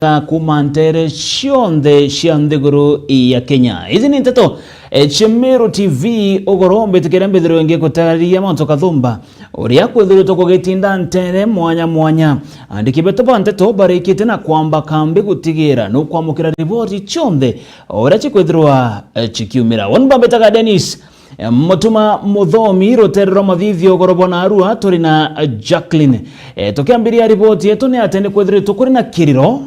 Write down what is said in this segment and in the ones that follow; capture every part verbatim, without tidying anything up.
kuuma nteere cionthe cia nthiguru ya Kenya. Ici ni nteto, eh, cia Meru T V, ugoro mbitikiria mbithirwe ngigutariria mantu kathumba, uria kwithiritwe kugitinda nteere mwanya mwanya. Andiki betu ba nteto barikite na kwamba kambi gutigira nukwamukira riboti cionthe uria cikwithirwa, eh, cikiumira. Woni bambitaga Dennis, eh, Mutuma Muthomi, rutere rwa Mathithio, ugoro bwa Narua, turi na, eh, Jacqueline. Eh, tukiambiria riboti yetu ni ati ni kwithiritwe kuri na kiriro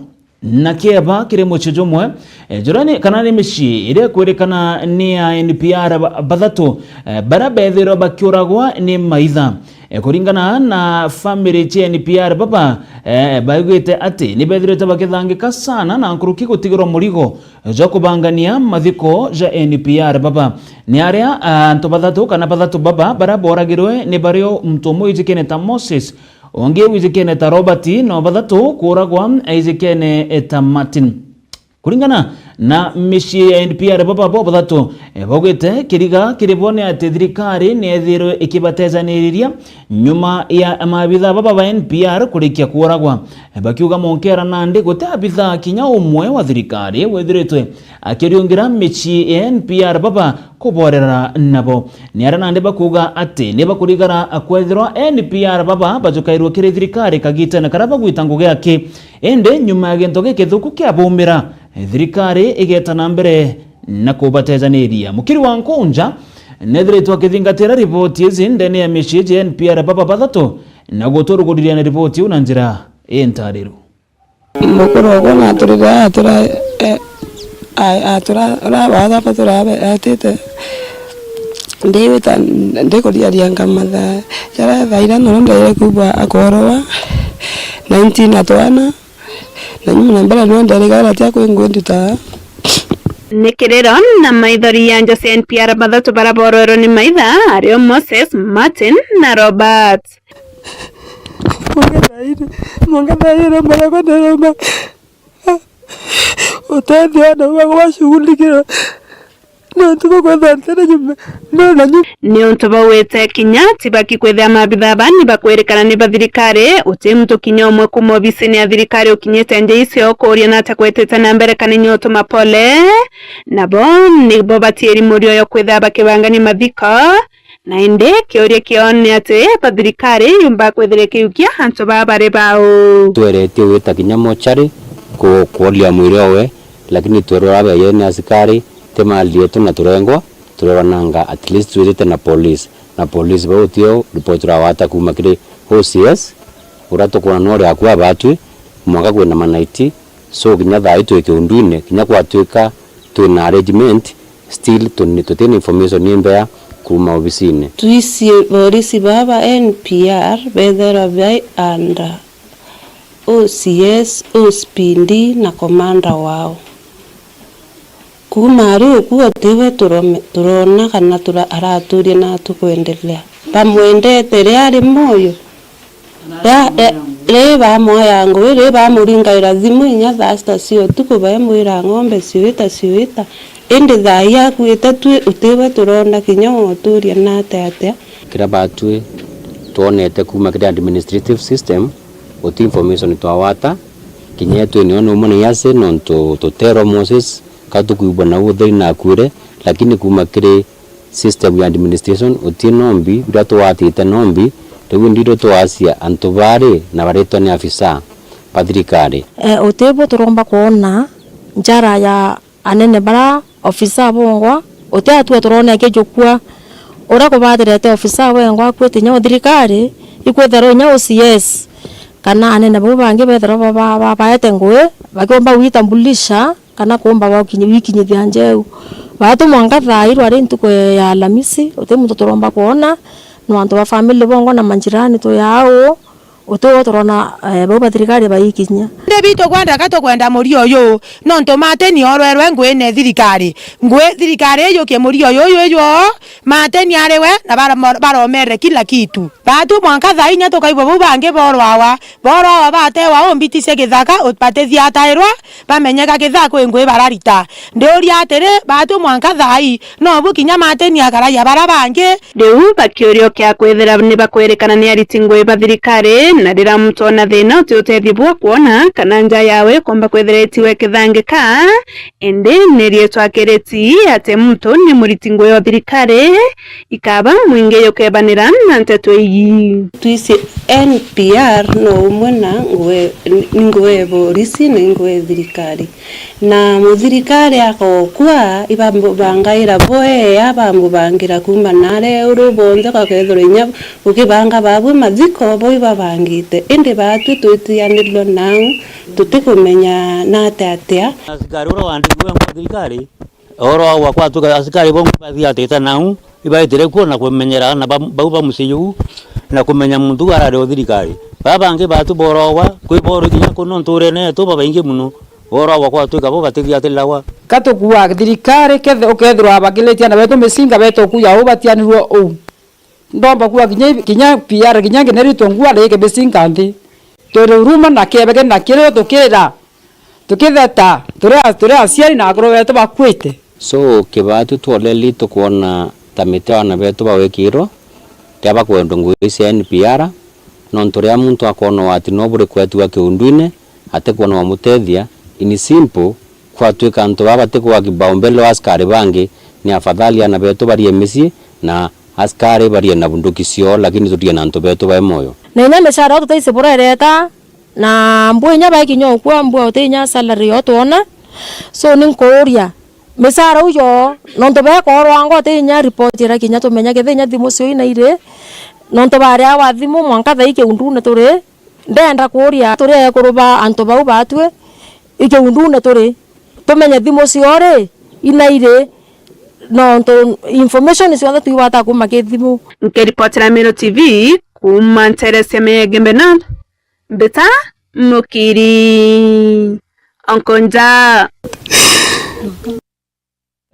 na kieba kiri mucii jumwe, eh, juria ni, kana ni micii iria ikwirikana ni ya N P R ba-, bathatu, eh, baria bethirwe bakiuragwa ni maitha. Eh, kuringana na family cia N P R baba, eh, baigwite ati ni bethirite bakithangika sana na nkuruki gutigirwa murigo jwa kubangania mathiko ja N P R baba. Ni aria, ah, antu bathatu kana bathatu baba baria boragirwe ni bario muntu umwe wijikene ta Moses, ungi wijikene ta Robert, no bathatu kuuragwa wijikene ta Martin. Kuringana na micii ya N P R baba bo bathatu, eh, baugite kiriga kiri bo ni ati thirikari ni ethirwe ikibatejaniria nyuma ya maabitha baba ba N P R kurikia kuuragwa. Eh, bakiuga monkera nandi guti abitha kinya umwe wa thirikari withiritwe akiriungira micii ya N P R baba kuborera nabo. Ni aria nandi bakuuga ati ni bakurigara kwethirwa N P R baba bajukairwe kiri thirikari kagitene karia bagwita ngugi aki. Indi nyuma ya gintu gikithuku kiabaumira, thirikari igeeta na mbere na kubatejaniria. Mukiri wa Nkunja nethiritwe akithingatira riboti iji ndene ya micii ja N P R baba bathatu na guturuguriria na riboti iu na njira intariru. Mukuru ogwo na aturire atura, eh, a-, atura, ura bathapa turabe, etite. Ndiwita, ndikuriaria ngamatha. Jaria thaira noro ndaire kuigua akoorwa, nineteen atwana, na nyuma na mbere nio nderigara tia kwi ngui nduta. Ni kiriro na maithori ya nja cia N P R bathatu baria borwerwe ni maitha, ario Moses, Martin na Robert. Mungethaire, mungethaire, mwana kwa ndaroma. Utethio na uga gwashughulikira. Nontu bukwetha ntere nyuma, no na nyuma. Niuntu bauite kinya tibaki kwithia maabitha bani bakwirikana ni ba thirikari, uti muntu kinya umwe kuuma obisini ya thirikari ukinyite nja icio kuuria nata kwetete na mbere kana inya utuma pole. Nabo nibo batieri murio yo kwithia bakibangania mathiko. Na indi kiuria kiao ni ati, ba thirikari yumba kwithira ikiukia antu baa bari bau? Tweretie gwita kinya mochari ku-, kuoria mwiri owe, lakini twerwa abeeye ni asikari, ti mali yetu na turengwa, turerwa nanga at least twithite na police. Na police bau tio report turawata kuuma kiri O C S, uria tukwona no ria akua batwi, mwanka kwina manaiti, so kinya thaa ii twi kiundwine, kinya gwatwika twina arrangement, still tuni-, tutina information imbea kuuma obisine. Twisi borisi baba N P R betherwa bai under O C S, O C P D na commander wao. Kuuma ari ukuo tiwe turome-, turona kana tura-, araturia na tukwendelea. Bamwendete ri ari moyo. Ria, ri, ri bamwaya ngui, ri bamuringaira thimu inya thaa sita cia utuku, baimwira ng'ombe ciuita, ciuita. Indi thaa ii akuite twi, utiwe turona kinya uturia na atia atia. Kiria batwi twonete kuuma kiri administrative system, uti information twawata, kinya etwi nio numwe na yase, nontu tuterwa Moses, ka tukwigua nau utheri na akuire, lakini kuuma kiri system ya administration, uti nombi, biria twatite nombi, riu ndiro twacia antu bari na baritwa ni afisa ba thirikari. Eh, uti bo turomba kwona njara ya anene bara ofisa bongwa, uti atua turone akijukua. Uria kubathirete ofisa wengwa akuite nya o thirikari, ikwithirwa inya O C S, kana anene bau bangi bethirwa ba-, ba-, ba-, baete ngui, bakiomba gwitambulisha, kana kuumba gwa ukinyi-, wikinyithia njeu. Baatu mwanka thaa ii rwari ntuku ya Alamisi, uti muntu turomba kwona, no antu ba family bongwa na manjirani twi au, uti uu turona, eh, bau ba thirikari baikinyia. Indi bitu kwenda ka tukwenda murio uyu, nontu Martin orwerwe nguine thirikari. Ngui thirikari iyukie murio uyu, uyu, uyu, Martin ari we, na bara-, baromerere kila kitu. Baatu mwanka thaa inya tukaigua bau bangi borwawa. Borwawa batewa umbiti cia githaka, u-, batithiatairwa, bamenyeka kithaa kwi ngui bararita. Ndiuria atiri, baatu mwanka thaa ii, nobu kinya Martin akaragia bara bangi? Riu bakiuria ukia kwithira ni bakwirikana ni ariti ngui ba thirikari, Na riria muntu ona thina uti utethio bwa kwona kana nja yawe ikomba kwithira itiwe kithangika, indi ni riitwa kiriti ati muntu ni muriti ngugi o thirikari, ikaba mwingi jukebanira na nteto iji. Twisi N P R no umwe na ngugi, ni ngugi ya borisi na ngugi ya thirikari. Na muthirikari akokua, ibambubangaira bwea, bambubangira kuuma naria uru bonthe, gakethirwa inya ukibanga babwe mathiko, bo ibabangite. Indi baatwi twitianirirwe nau, tutikumenya nate atia. Asikari uria waandikirwe nkuo thirikari, oro wa gwakwa atuka asikari bo bathiatite nau, ibaitire kuo na kumenyera na ba-, bau ba mucii juu, na kumenya muntu arari o thirikari. Baa bangi baatwi borogwa, kwi boru kinya kuno nturene yetu babaingi muno. Oro gwakwa twika bo batithiatiragwa. Ka tukuaga thirikari kethe-, ukethirwa abakiritie ana betu micinga betu kuya uu batianirwe uu. Ndomba kuuga kinya, kinya P R, kinya ngineritwe ngua riike micinga nthi. Turi uruma na kiebege na kirio tukirira, tukitheta, turi a-, turi aciari na akuru betu bakwite. So, kibatu twoleli tukwona ta miti ya ana betu bawikirwa, tia bakwendwa ngugi cia N P R, nontu riria muntu akwona ugwati no buri kwetua kiundwine, atikwona wamutethia, in simple, kwatwika antu baa batikwa kibaumbele wa askari bangi, ni afadhali ana betu barie micii na askari barie na bunduki ciao, lakini turie na antu betu bai moyo. Na inya micara yo tutaisi burereta, na mbua inya baikinya ukua, mbua uti inya salary yo twona. So, ni nkuuria, micara uyo, nontu bekorwa ngo uti inya report ira kinya tumenya kethe inya thimu cio ina iri, nontu baria wa thimu mwanka thaa ii kiundune turi, Ndenda kuuria turi ekuru ba antu bau batwi, ikiundune turi, tumenye thimu ciao ri, ina iri, nontu information cionthe twibata kuuma ki thimu. Nkiripotera Meru T V kuuma ntere cia Megembe North, Mbita Mukiri. Onkonja.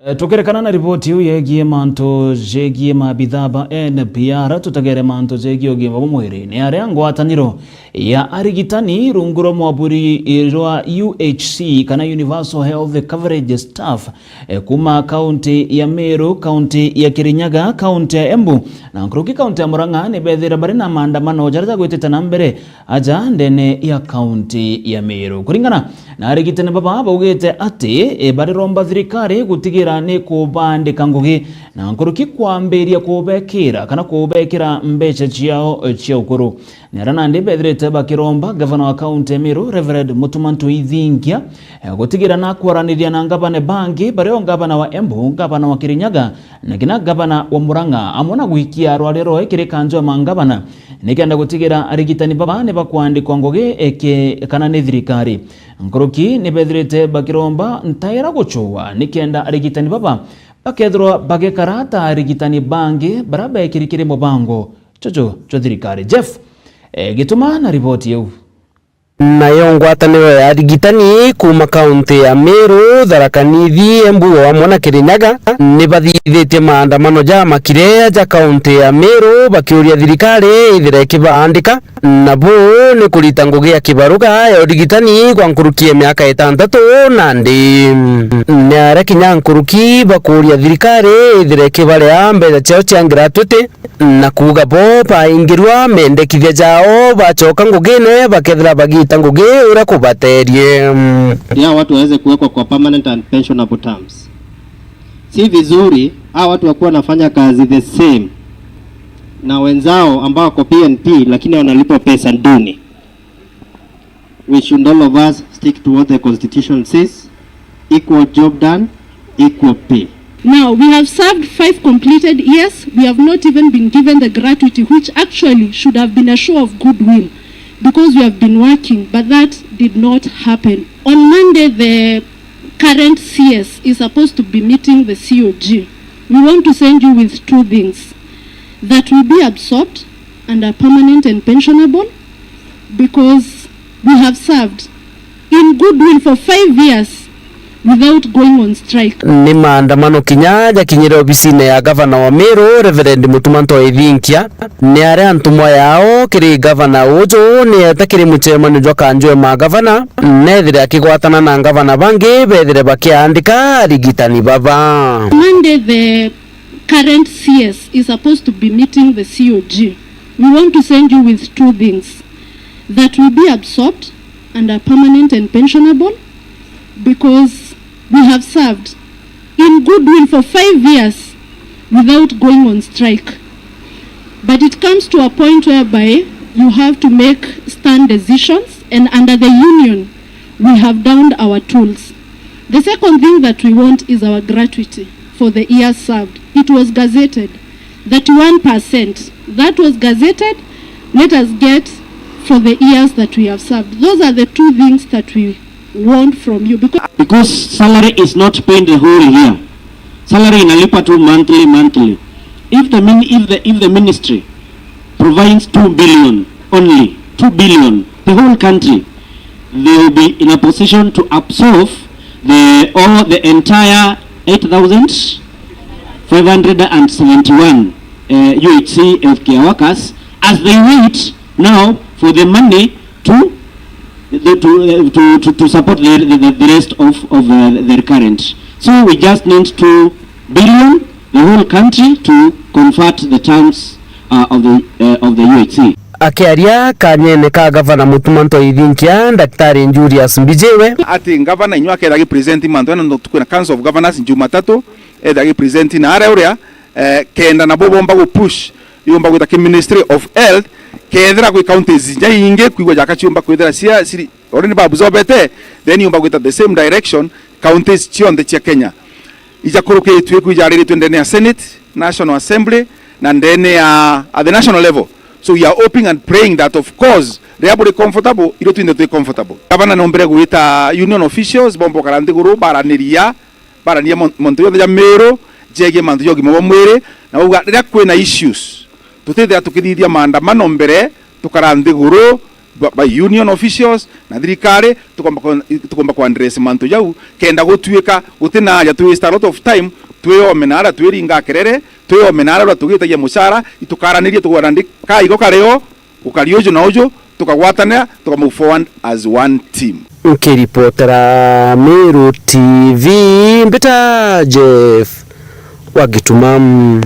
Eh, tukirekana na riboti iu yegie mantu jegie mabithaa ba N P R, tutegere mantu jegie ugima bwa mwiri. Ni aria ngwataniro ya arigitani rungu rwa mwaburi rwa U H C kana Universal Health Coverage Staff, eh, kuma kaunti ya Meru, kaunti ya Kirinyaga, kaunti ya Embu na nkuruki kaunti ya Murang'a ni bethira bari na maandamano jaria jagwitite na mbere aja ndene ya kaunti ya Meru. Kuringana na arigitani baba baugite ati, e, bariromba thirikari gutigira ni kubandika ngugi na nkuruki kwambiria kubekira kana kubekira mbeca ciao, e, cia ukuru. Ni aria nandi bethirite bakiromba gavana wa kaunti ya Meru, Reverend Mutuma Ntui Thingia, e, gutigira na kwaraniria na ngavana bangi, bario ngavana wa Embu, ngavana wa Kirinyaga, na kinya ngavana wa Murang'a, amwe na gwikia rwaria rwae kiri kanjo ya mangavana, nikenda gutigira arigitani baba ni bakwandikwa ngugi eke kana ni thirikari. Nkuruki ni bethirite bakiromba ntaira gucua nikenda arigitani baba bakethirwa bagekara ta arigitani bangi baria bekiri kiri mubango juju jwa thirikari. Jeff, eh, Gituma na riboti iu. Nayo ngwataniro ya arigitani kuuma kaunti ya Meru, Tharaka Nithi, Embu o amwe na Kirinyaga ni bathithitie maandamano ja makire ja kaunti ya Meru bakiuria thirikari ithire ikibaandika. Na buu ni kurita ngugi ya kibaruga ya urigitani gwa nkuruki ya miaka itantatu na nthi. Ni aria kinya nkuruki bakuuria thirikari ithire ikibaria mbeca ciao cia gratuity. Na kuuga bo baingirua mendekithia jao, bacoka ngugine bakethira bagiita ngugi uria kubaterie. Ndio watu waweze kuwekwa kwa permanent and pensionable terms. Si vizuri hawa watu wakuwa wanafanya kazi the same na wenzao ambao wako P N P lakini wanalipwa pesa duni. We should all of us stick to what the constitution says, equal job done, equal pay. Now, we have served five completed years. We have not even been given the gratuity, which actually should have been a show of goodwill because we have been working, but that did not happen. On Monday, the current C S is supposed to be meeting the C O G. We want to send you with two things that will be absorbed and are permanent and pensionable because we have served in goodwill for five years without going on strike. Ni maandamano kinya jakinyire obisine ya gavana wa Meru, Reverend Mutuma Ntoi Thinkia. Ni aria ntumwa yao kiri gavana uju ni eeta kiri mucemanio jwa kanjo ya magavana, nethire akigwatana na ngavana bangi bethire bakiandika arigitani baba. Monday, the current C S is supposed to be meeting the C O G. We want to send you with two things that will be absorbed under permanent and pensionable, because we have served in goodwill for five years without going on strike. But it comes to a point whereby you have to make stern decisions, and under the union, we have downed our tools. The second thing that we want is our gratuity for the years served. It was gazetted, thirty-one percent. That was gazetted. Let us get for the years that we have served. Those are the two things that we want from you, because Because salary is not paid the whole year. Salary inalipwa tu monthly, monthly. If the min-, if the, if the ministry provides two billion only, two billion, the whole country, they will be in a position to absorb the, all the entire eight thousand five hundred and seventy-one, uh, U H C healthcare workers as they wait now for the money to the, to, uh, to, to, to support the, the, the rest of, of, uh, the recurrent. So we just need two billion, the whole country, to convert the terms, uh, of the, uh, of the U H C. Akiaria kanyene ka gavana Mutuma Ntoi Thinkia, Daktari Julius Mbijiwe. Ati gavana inyua aketha agipresent mantu ena ntuku na Council of Governors Jumatatu, etha agipresent na aria uria, eh, kenda nabo bomba gupush, yomba gwita ki Ministry of Health, kethira kwi counties inya ingi kwigua jaka ciomba kwithira cia ciri already babuzobete, then yomba gwita the same direction counties cionthe cia Kenya. Ijakurukitue kwijaririitue ndene ya Senate, National Assembly, na ndene ya, at the national level. So we are hoping and praying that, of course, riria buri comfortable, irio twinthe twi comfortable. Gavana nombere gwita union officials, bomba ukara nthiguru, baraniria, baraniria mon-, montu jonthe ja Meru, jegie mantu ja ugima bwa mwiri, na bauga riria kwina issues, tutithira tukithithia maandamano mbere, tukara nthiguru, ba, ba union officials na thirikari, tukomba ku, tukomba ku address mantu jau, kenda gutuika gutina aja twi waste a lot of time, twiyome na aria twiringa kerere, twiyome na aria tugitagia mucara, itukaranirie tugwara ndi kaigo kario, gukari uju na uju, tukagwatanira, tuka move forward as one team. Nkiripotera Meru T V, mbita Jeff wa Gituma.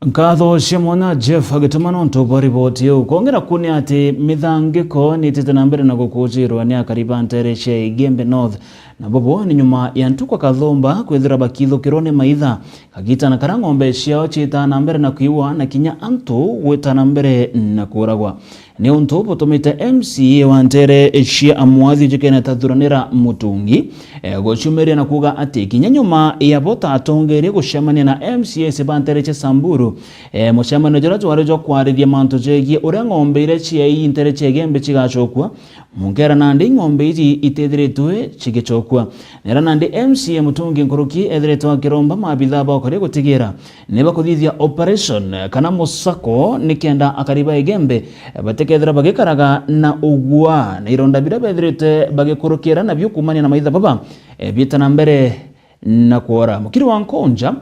Nkatho cia mwanya Jeff Agituma nontu bwa riboti iu. Kwongera ku ni ati mithangiko ni itite na mbere na gukucirwa ni akari ba ntere cia Igembe North, na bobo ni nyuma ya ntuku a Kathumba kwithira bakithukirwa ni maitha kagitana karia ng'ombe ciao ciitaa na mbere na kwiwa na kinya antu gwita na mbere na kuuragwa. Ni untu butumite M C A wa ntere cia Amwathi ujikene ta Thuranira Mutungi, eh, guciumiria na kuuga ati kinya nyuma ya bo ta atongeria gucemania na M C As ba ntere cia Samburu, eh, mucemanio juria jwari jwa kwarithia mantu jegie uria ng'ombe iria ciai ntere cia Igembe cigacokua, munkera nandi ng'ombe iji itithiritwe cigicokua. Nera nandi M C A Mutungi Nkuruki ethiritwe akiromba maabithaa ba ukaria gutigira ni bakuthithia operation kana musako nikenda akari ba Igembe batikethira bagikaraga na ugua na ironda biria bethirite bagikurukira nabio kuumania na maitha baba, eh, biita na mbere na kwora. Mukiri wa Nkonja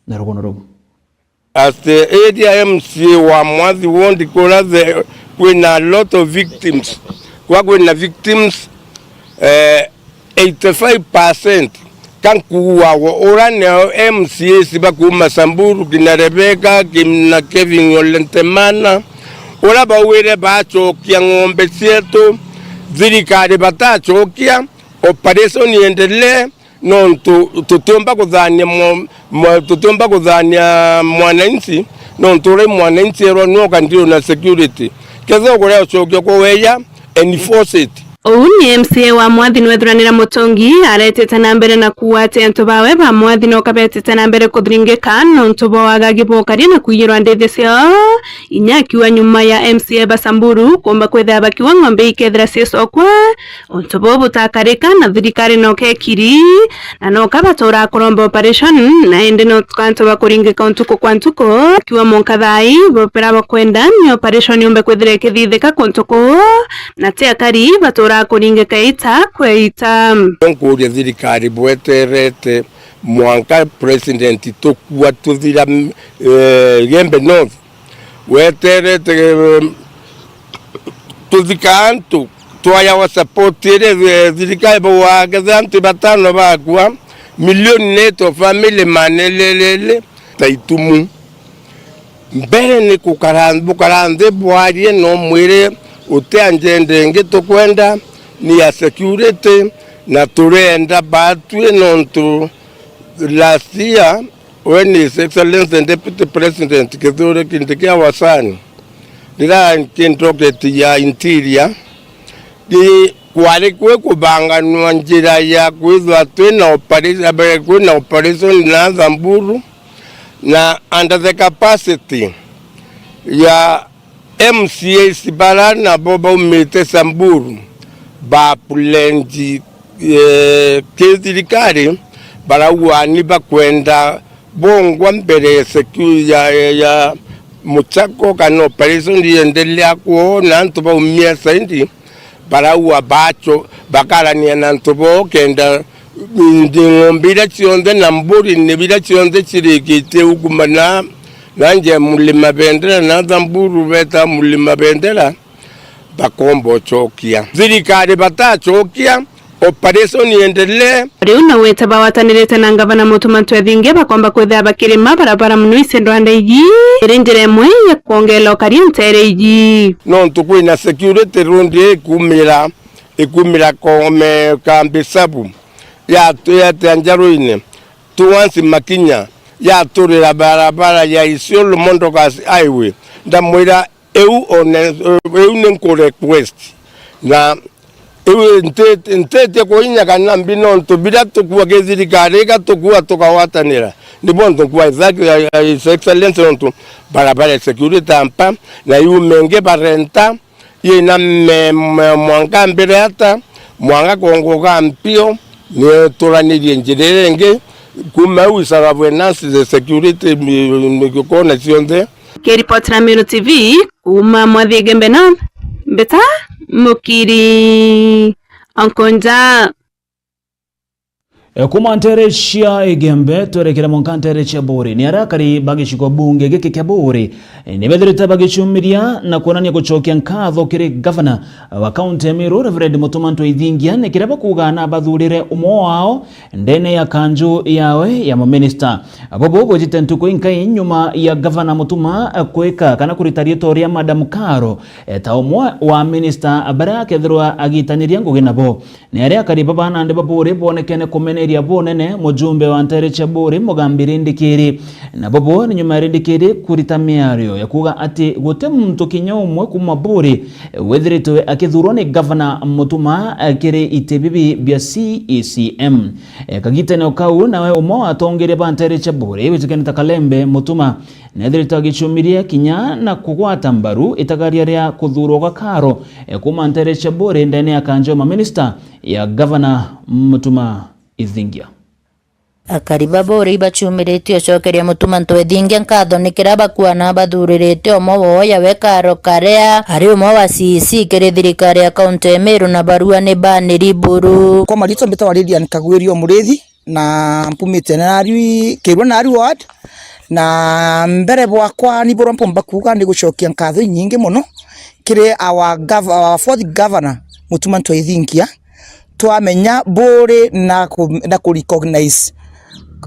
na rugono ruu. As the area M C A wa Mwathi Ward, kuria the, kwina a lot of victims, kwa kwina victims, eh, eighty-five percent ka nkuuagwa, ura nio M C As ba kuuma Samburu, kina Rebecca, kina Kevin Ole Ntemana, ura bauire bacokia ng'ombe cietu, thirikari batacokia, operation iendelee, nontu tutiumba kuthania mwa-, mwa-, tutiumba kuthania mwananchi, nontu uria mwananchi erwa nio ukandirwo na security. Kethira ukuria ucokia kwa weya, enforce it. Uu ni M C A wa Mwathi nwethuranira Mutungi aretete na mbere na kuuga ati antu bawe ba Mwathi no kabetete na mbere kuthiringika nontu bwa wagagi bwa ukaria na kuiyirwa ndithi ciao, inya akiuga nyuma ya M C A ba Samburu kuumba kwithira bakiuga ng'ombe ikethira cicokwa, untu buu butakarika na thirikari no kekiri, na no ka baturaa kuromba operation, na indi no tukantu ba kuringika ntuku kwa ntuku, kiuga munka thaai bopera bakwenda ni operation yumbe kwithira ikithithika kuntu kuu, na ti akari baturaa kuringika ita kwa ita. Nkuuria thirikari bweterete mwanka president tukua tuthira, eh, Igembe North, weterete, eh, tuthika antu, twayawa support iria, eh, thirikari bauaga kethira antu batano bakua, milioni neto family manelelele ta itumu. Mbere ni kukara, bukara nthi bwarie na umwire, uti agenda ingi tukwenda, ni ya security, na turenda batwi nontu last year when His Excellency Deputy President Kithure Kindiki wa Wastani, riria ki docket ya interior, ni kwari kwi kubanganwa njira ya kwithwa twina operation, kwina operation na Samburu, na under the capacity ya M C As bara nabo baumite Samburu, ba pledge, eh, ki thirikari, barauga ni bakwenda bongwa mbere ya secu-, ya, ya, ya muchako kana operation iendelea kwoo, na antu baumia zaidi, barauga bacho, bakarania na antu boo kenda, mm, ng'ombe iria cionthe na mburi ni biria cionthe cirikitie uguma na, na nje Mlima Bendera na Samburu beta Mlima Bendera, bakomba ucokia. Thirikari batacokia, operation iendelee. Riu nawete bawatanirite na ngavana Mutuma M'Ethingia bakomba kwithira bakirima barabara muno icendwa ndaigi, iri njira imwe ya kwongera ukaria ntere iji. Nontu kwina security road ikumira, ikumira Kome Kambi Sabu, yatu-, yate Njaruine, towards Makinya, yaturira barabara ya Isiolo Mondogas Highway. Ndamwira, iu one, iu ni nku request. Na iu nti-, ntitie kuinya kana mbi, nontu biria tukua ki thirikari, iga tukua tukawatanira. Nibo ntukua ithaki ya, ya His Excellency, nontu barabara security ampa, na iu mengi barenta, yina me-, me-, mwanka mbere ata, mwanka kongoka mpio, ni turanirie njira iria ingi, kuma u isara finance the security, mi-, mi-, kona cionthe. Kiripotera Meru T V, kuuma Mwathi Igembe na Mbeta Mukiri Onkonja. E, kuuma ntere cia Igembe, twerekere mwanka ntere cia Buuri. Ni aria akari ba gicigo bunge giki kia Buuri, e, ni bethirite bagicumiria na kwonania gucokia nkatho kiri gavana wa kaunti ya Meru, Reverend Mutuma M'Ethingia, ni kiria bakuuga na bathurire umwe wao ndene ya kanju yawe ya maminista. Bobo bujite ntuku inkai nyuma ya gavana Mutuma, e, kwika kana kurita riitwa ria Madam Karo, e, ta umwe wa minista baria akethirwa agitaniria ngugi nabo. Ni aria akari baba nandi ba Buuri boonekene kumeneria bunene mujumbe wa ntere cia Buuri, Mugambi Rindikiri. Na bobo ni nyuma ya Rindikiri kurita miario ya kuuga ati guti muntu kinya umwe kuuma Buuri withiritwe akithurwa ni gavana Mutuma kiri iti bibi bia C E C M. E, kagitene o kau, nawe umwe wa atongeria ba ntere cia Buuri, witikene ta Kalembe Mutuma, neethiritwe agicumiria kinya na kugwata mbaru itagaria ria kuthuurwa gwa Karo, e, kuuma ntere cia Buuri ndene ya kanju ya maminista ya gavana Mutuma M'Ethingia. Akari ba Buuri ibacumiritie ucokeria Mutuma M'Ethingia nkatho ni kiria bakuana bathuririte umwe woo yawe Karo Karea ari umwe wa C E C kiri thirikari ya kaunti ya Meru na barua ni baniri buru. Kwa maritwa mbitagwa Lilian Kagwiri Omurithi, na mpumite Narui, Kirua Narui ward, na mbere bwakwa ni burwa mpumba kuuga ni gucokia nkatho inyingi mono kiri our gov-, our fourth governor, Mutuma M'Ethingia. Twamenya Buuri na ku-, na ku recognize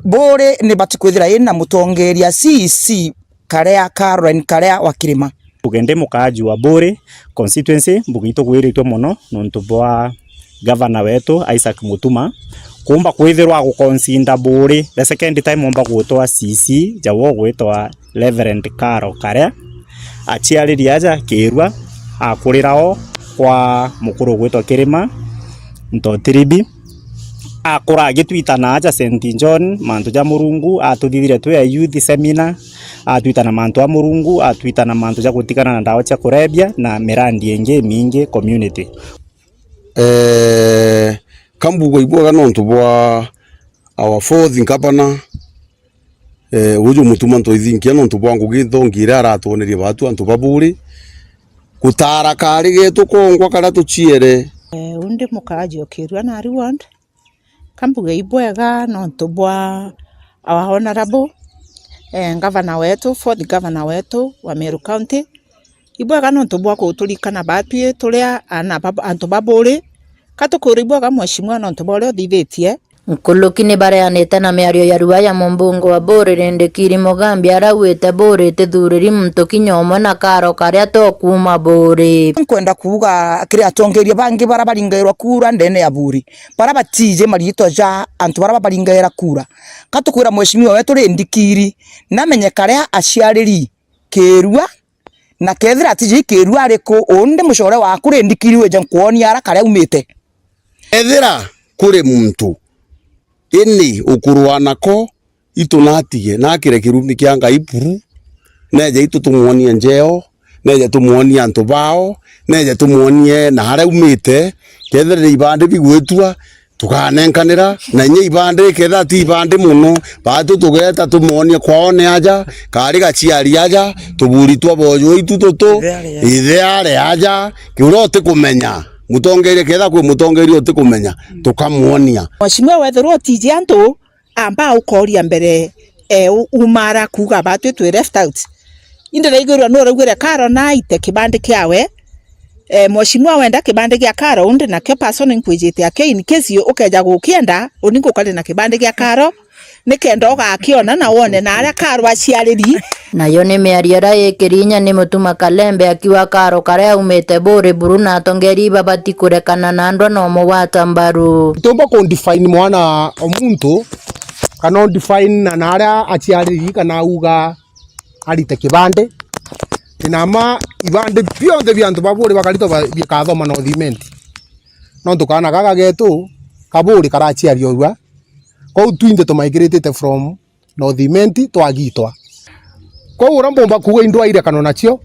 Buuri ni bati kwithira ina mutongeria C E C Karea, Caroline Karea wa Kirima. Mbuge ndi mukaaji wa Buuri constituency, mbuge itugwiritwe mono nontu bwa gavana wetu Isaac Mutuma kuumba kwithirwa aguconsider Buuri the second time omba gutwa C C ja wo gwitwa Reverend Karo Karea. Aciaririe aja Kirua, akurira o kwa mukuru ugwitwa Kirima Ntotiribi. Akura agitwitana aja Saint John, mantu ja Murungu, atuthithire twi a youth seminar, atwitana mantu a Murungu, atwitana mantu ja gutigana na ndawa cia kurebia na mirandi ingi imingi community. Eh, kambugo ibwega nontu bwa our fourth governor, eh, uju Mutuma M'Ethingia, nontu bwa ngugi nthongi iria aratwonerie batu antu ba Buuri. Gutaara kaari geetu kongwa karia tuciere. Eh, undi mukaaji o Kirua Narui ward. Kambuge ibwega nontu bwa our honourable, eh, governor wetu, fourth governor wetu wa Meru County. Ibwega nontu bwa guturikana batwi turia ana ba, antu ba Buuri. Ka tukwira ibwega mheshimiwa nontu bwa uria uthithitie. Nkuruki ni bareanite na miario ya rua ya mumbunge wa Buuri Rindikiri Mugambi arauite Buuri itithuriri muntu kinya umwe na kaaro karia to kuuma Buuri. Nkwenda kuuga kiri atongeria bangi bara baringairwa kura ndene ya Buuri, bara batiji mariitwa ja antu bara babaringaira kura. Ka tukwira mheshimiwa wetu Rindikiri namenye karia aciariri kirua, na kethira atiji kirua ariku, undi mucore waku Rindikiri wije nkwonia ara karia aumite. Ethira kuri muntu ini ukurua nako, itu natige nakire kirumi kia Ngai buru, neje itu tumwonie njeo, neje tumwonie antu bao, neje tumwonie na aria aumite. Kethira ni ibandi bigwitua, tukanenkanira, na inya ibandi, kethira ti ibandi mono, baatu tugeeta tumwonie kwao ni aja, kari gaciari aja, tuburi twa bojo itu tutu, ithe ari aja, kiuria utikumenya. Mutongeria, kethira kwi mutongeria utikumenya, tukamwonia. Mheshimiwa, wethirwa utiji antu, amba ukoria mbere, e, u-, umara kuuga batwi twi left out. Indi ndaigwirwa nuraugire Karo naite kibandi kiawe. E, mheshimiwa wenda kibandi gia Karo undi nakio person nkwijite akio, in case ukeja gukienda, uni ngukari na kibandi gia Karo, nikenda ugakiona na wone na aria Karo aciariri. Nayo ni miario iria ikiri inya ni Mutuma Kalembe akiuga Karo karia aumite Buuri buru na atongeria ibabati kurekana na ndwa na umugwata mbaru. Tuumba ku define mwana o muntu, kana u define na, na aria aciariri, kana auga arite kibandi. Ti nama ibandi bionthe bia antu ba Buuri bakaritwa ba-, bikathoma North Imenti. Nontu kaana gaka getu ka Buuri karaciaria urua. Kwou twinthe tumaikiritite from North Imenti twagitwa. Kwou uria mbumba kuuga indwaa irekano nacio,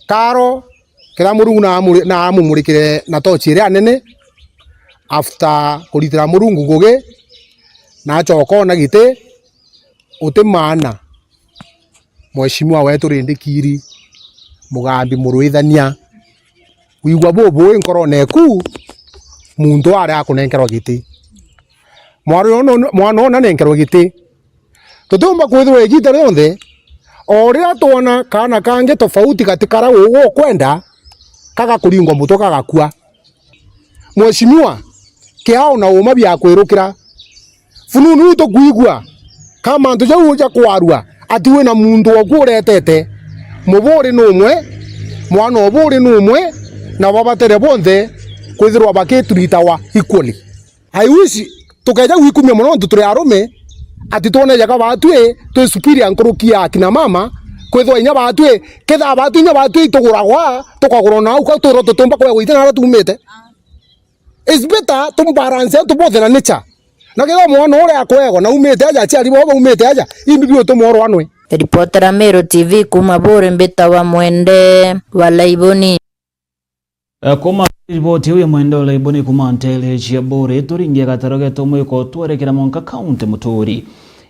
Karo, kiria Murungu na amuri-, na amumurikire na tochi iria nene, after kuritira Murungu ngugi, na acoka ona giti, uti maana. Mheshimiwa wetu Rindikiri Mugambi Murwithania, wigua bubui nkorone eku, muntu aria akunenkerwa giti. Mwana uyu, mwana uyu nanenkerwe giti. Tutiumba kwithirwa igiita rionthe, o riria twona kaana kangi tofauti gati karia ugwe ukwenda, kagakuringwa mutwe kagakua. Mheshimiwa, kiao na uuma biakwirukira. Fununu iu tukwigua, ka mantu jau ja kwarua, ati wina muntu oku uretete. Muburi ni umwe, mwana o Buuri ni umwe, na babatere bonthe kwithirwa bakituritawa equally. I wish tukeja gwikumia mono nontu turi arume, ati twone jaga batwi twi superior nkuruki ya akina mama, kwithirwa inya batwi, kethaa batwi inya batwi ituguragwa, tukagurwa na au kau twirwa tutiumba kwea gwita na aria tuumite. It's better tumbalance antu bonthe na nature. Na kethira mwana uria akwegwa na umite aja, aciari bao baumite aja, imbi biutuma urwanwe. Ripotera Meru T V kuuma Buuri mbitawa Mwende wa Laiboni. Eh, kuma riboti iu ya Mwende wa Laiboni kuma ntere cia Buuri, turingie gataro getu mwiko twerekera mwanka kaunti Muturi.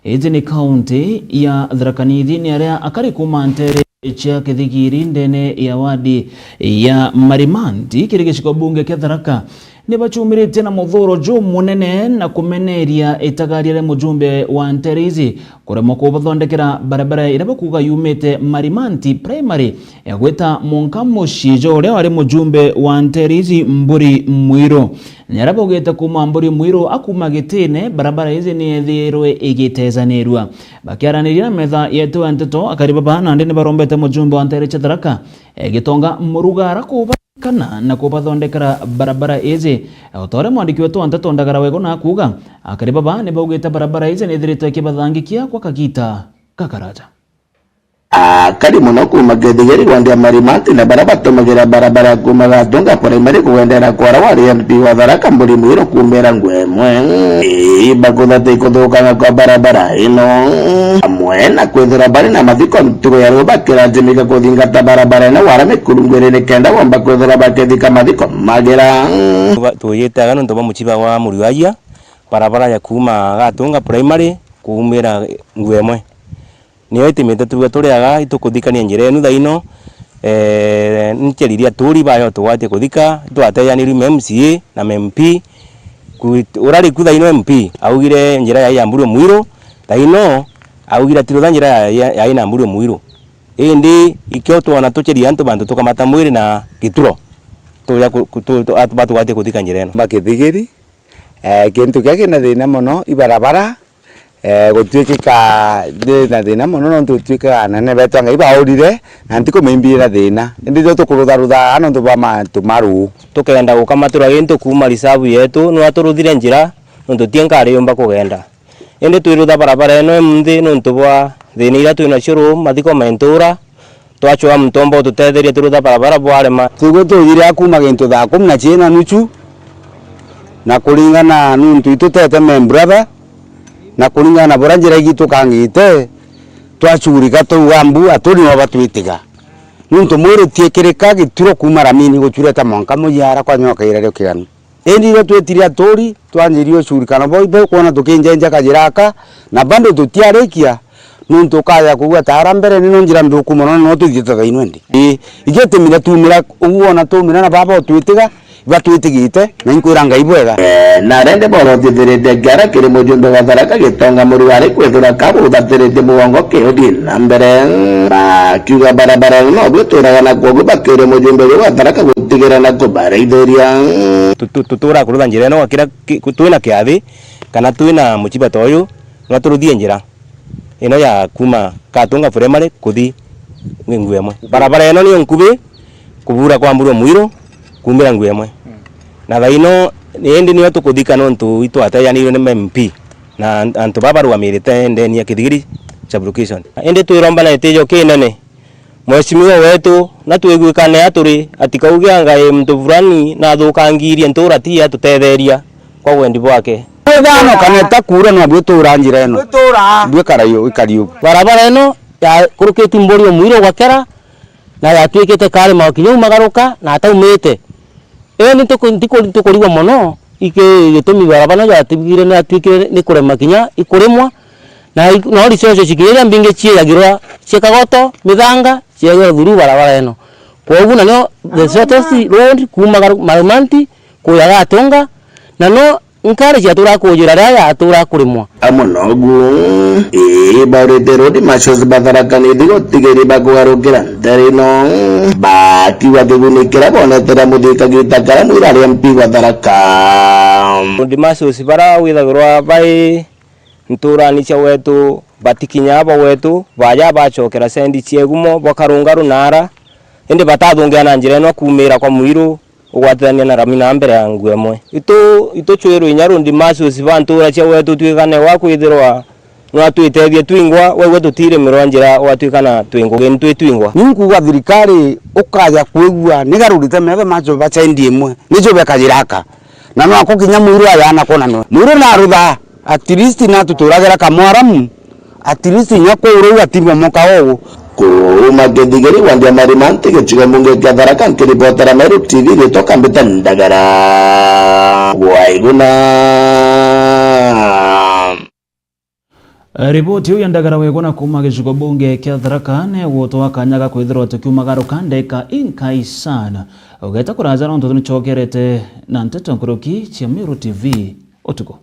Iji ni kaunti ya Tharaka Nithi, ni aria akari kuma ntere cia Kithigiri ndene ya wadi ya Marimanti kiri gicigo bunge kia Tharaka ni bacumiritie na muthuro jumunene na kumeneria itagaria ria mujumbe wa ntere iji kuremwa kubathondekera barabara iria bakuuga yumite Marimanti Primary ya gwita mwanka mucii jwa uria wari mujumbe wa ntere iji Mburi Mwiru. Ni aria baugite kuuma Mburi Mwiru akuuma gitine, barabara iji ni yethirwe igitezanirua. Bakiaraniria na metha yetu ya nteto, akari baba nandi ni barombete mujumbe wa ntere cia Tharaka, e, Gitonga Murugara kubaririkana na kubathondekera barabara iji. O ta uria mwandiki wetu wa nteto Ndagara Wego na akuuga, akari baba ni baugite barabara iji ni ithiritwe ikibathangikia gwa kagiita gakaraja. Akari mono kuuma Githigiri wandi ya Marimanti na baria batumagira barabara ya kuuma Gatunga Primary kugwendera kwara wari M P wa Tharaka Mburi Mwiru kuumira ngugi imwe. Ii bakuthata ikuthukanga kwa barabara ino, amwe na kwithirwa bari na mathiko ntuku ya riu bakiratimika kuthingata barabara ino wara mikurungwiri nikenda bomba kwithirwa bakithika mathiko magira. Tuba-, tuyite aga nontu bwa muciba wa Muriaia, barabara ya kuuma Gatunga Primary kuumira ngugi imwe. Niyo itimite tuuga turi aga itukuthikania njira enu thaino. Eh, nceririe aturi bayo tugwatie kuthika, itwatejanirue ma M C A na ma M P. Ku-, urari ku thaino M P, augire njira yai ya Mburu Mwiru, thaino augire atirutha njira ya, ya, yai na Mburu Mwiru. Indi ikio twona tuceria antu bantu tukamata mwiri na gituro. Tuja ku-, ku-, tu-, tu-, atu-, batugwatie kuthika njira eno. Bakithigiri, Eh, kintu kiria kina thina mono i barabara, eh, gutwikika ndi na thina mono nontu gutwikaga anene betu a Ngai baurire na ntikumimbi ina thina. Indi rio tukurutharutha nontu bwa mantu ma ruu. Tukenda gukamatura gintu kuuma risabu yetu, nwa turuthire njira nontu ti nkari yumba kugenda. Indi twirutha barabara ino imunthi nontu bwa thina iria twinacio ruu, mathiko mentura, twachwa muntu omba ututetheria twirutha barabara bwarema. Twigwe tuujire a kuuma gintu thaa kumi na chiiri na nuchu, na kuringana nuntu itutete my brother, na kuringana na buria njira igitwe kangite, twachurika tuuga mbu aturi no batwitiga. Nuntu mwiri utiikirika gituro kuuma Ramini guchureta mwanka mujiara kwa nyoka irario kiganu. Indi irio twitire aturi, twanjirie ucurikana bo, bo kwona tukinjenja kajira aka, na bado tutiarikia, nuntu ukaja kugua ta ara mbere ni no njira nthuku mono, no twithiite thaino indi. Ii, igitumire tumira ugu wona tumira na baba utwitiga, batwitigite, na inkwira Ngai bwega. Eh, na rende boro thithirite kiara kiri mujumbe wa Tharaka Gitonga Murugari kwithira kabu uthatiritie mugongo kiuthi na mbere. Bakiuga barabara no bwituraga na kwogu bakiuria mujumbe uyu wa Tharaka gutigira na kubaraithiria. Tu-, tu-, tutura kurutha njira ino gwa kira ki-, ku-, twina kiathi kana twina muchiba ta uyu, no turuthie njira ino ya kuuma Katunga Primary kuthi Nguemwe. Barabara ino niyo nkubi kubura kwa Mburwa Mwiru kumira Nguemwe. Na thaino indi niyo tukuthika nontu itwatejanirwe ni M P na an-, antu baba barugamirite ndeni ya Kithigiri sub-location. Indi twiromba na gitijo kinene. Mheshimiwa wetu, na twiguikane aturi, atikauge angai muntu fulani nathukangiirie ntura ti atutetheria kwa wendi bwake. Ithano kana itakuura no bwitura njira ino. Bwikara yo, ikari ugu. Barabara ino yakurukitue Mburwa Mwiru gwakera, na yatwikite kari makinya umagaruka na ataumite. Indi ntiku-, ntiku-, ntikurigwa mono, iki gitumi barabara no yatibwire ni yatwikire ni kurema kinya ikurimwa, na i-, no resources ikinya iria mbingi ciejagirwa cia kagoto, mithanga, ciejagirwa through barabara ino. Kwogu na nio the shortest road kuuma Garu-, Marumanti kuja Gatunga, na no nkari ciatura kujira riria yatura kurimwa. Amwe nogu, ii, baurite road marshals ba Tharaka Nithi gutigiri bakugarukira ntere ino, bakiuga kiguni kiria bonete na muthika gita karia mwira ari M P wa Tharaka. Road marshals bara withagirwa bai nturani cia wetu, batikinya abo wetu, baja bacokera sendi cia igumo, bakarunga runara, indi batathungia na njira ino kuumira kwa Mwiru, ugwatithania na Ramina mbere ya Nguemwe. Itu, ituchwirwe inya road marshals ba ntura cia wetu twikane wa kwithirwa no atwitethie twingwa, wegwe tutirimirwa njira gwatwikana twi ngugi ni twi twingwa. Ni nkuuga thirikari ukaja kwigua ni garurite metho macho ba sendi imwe, nicio bekajira aka. Na no ako kinya Mwiru aja na kwona no. Mwiru narutha, at least natuturagira kamwaramu, at least inya kuu ruu atibomoka uu. Kuuma Kithigiri gwandia Marumanti gicigo mbunge kia Tharaka, nkiripotera Meru T V, ritwa Kambita Ndagara. Waiguna. Riboti iu ya Ndagara Waiguna kuuma gicigo bunge kia Tharaka ni gutwa kanya ga kwithirwa tukiumagaruka ndeka inkai sana. Ugeta kuraja nontu nicokerete na nteto nkuruki cia Meru T V utuku.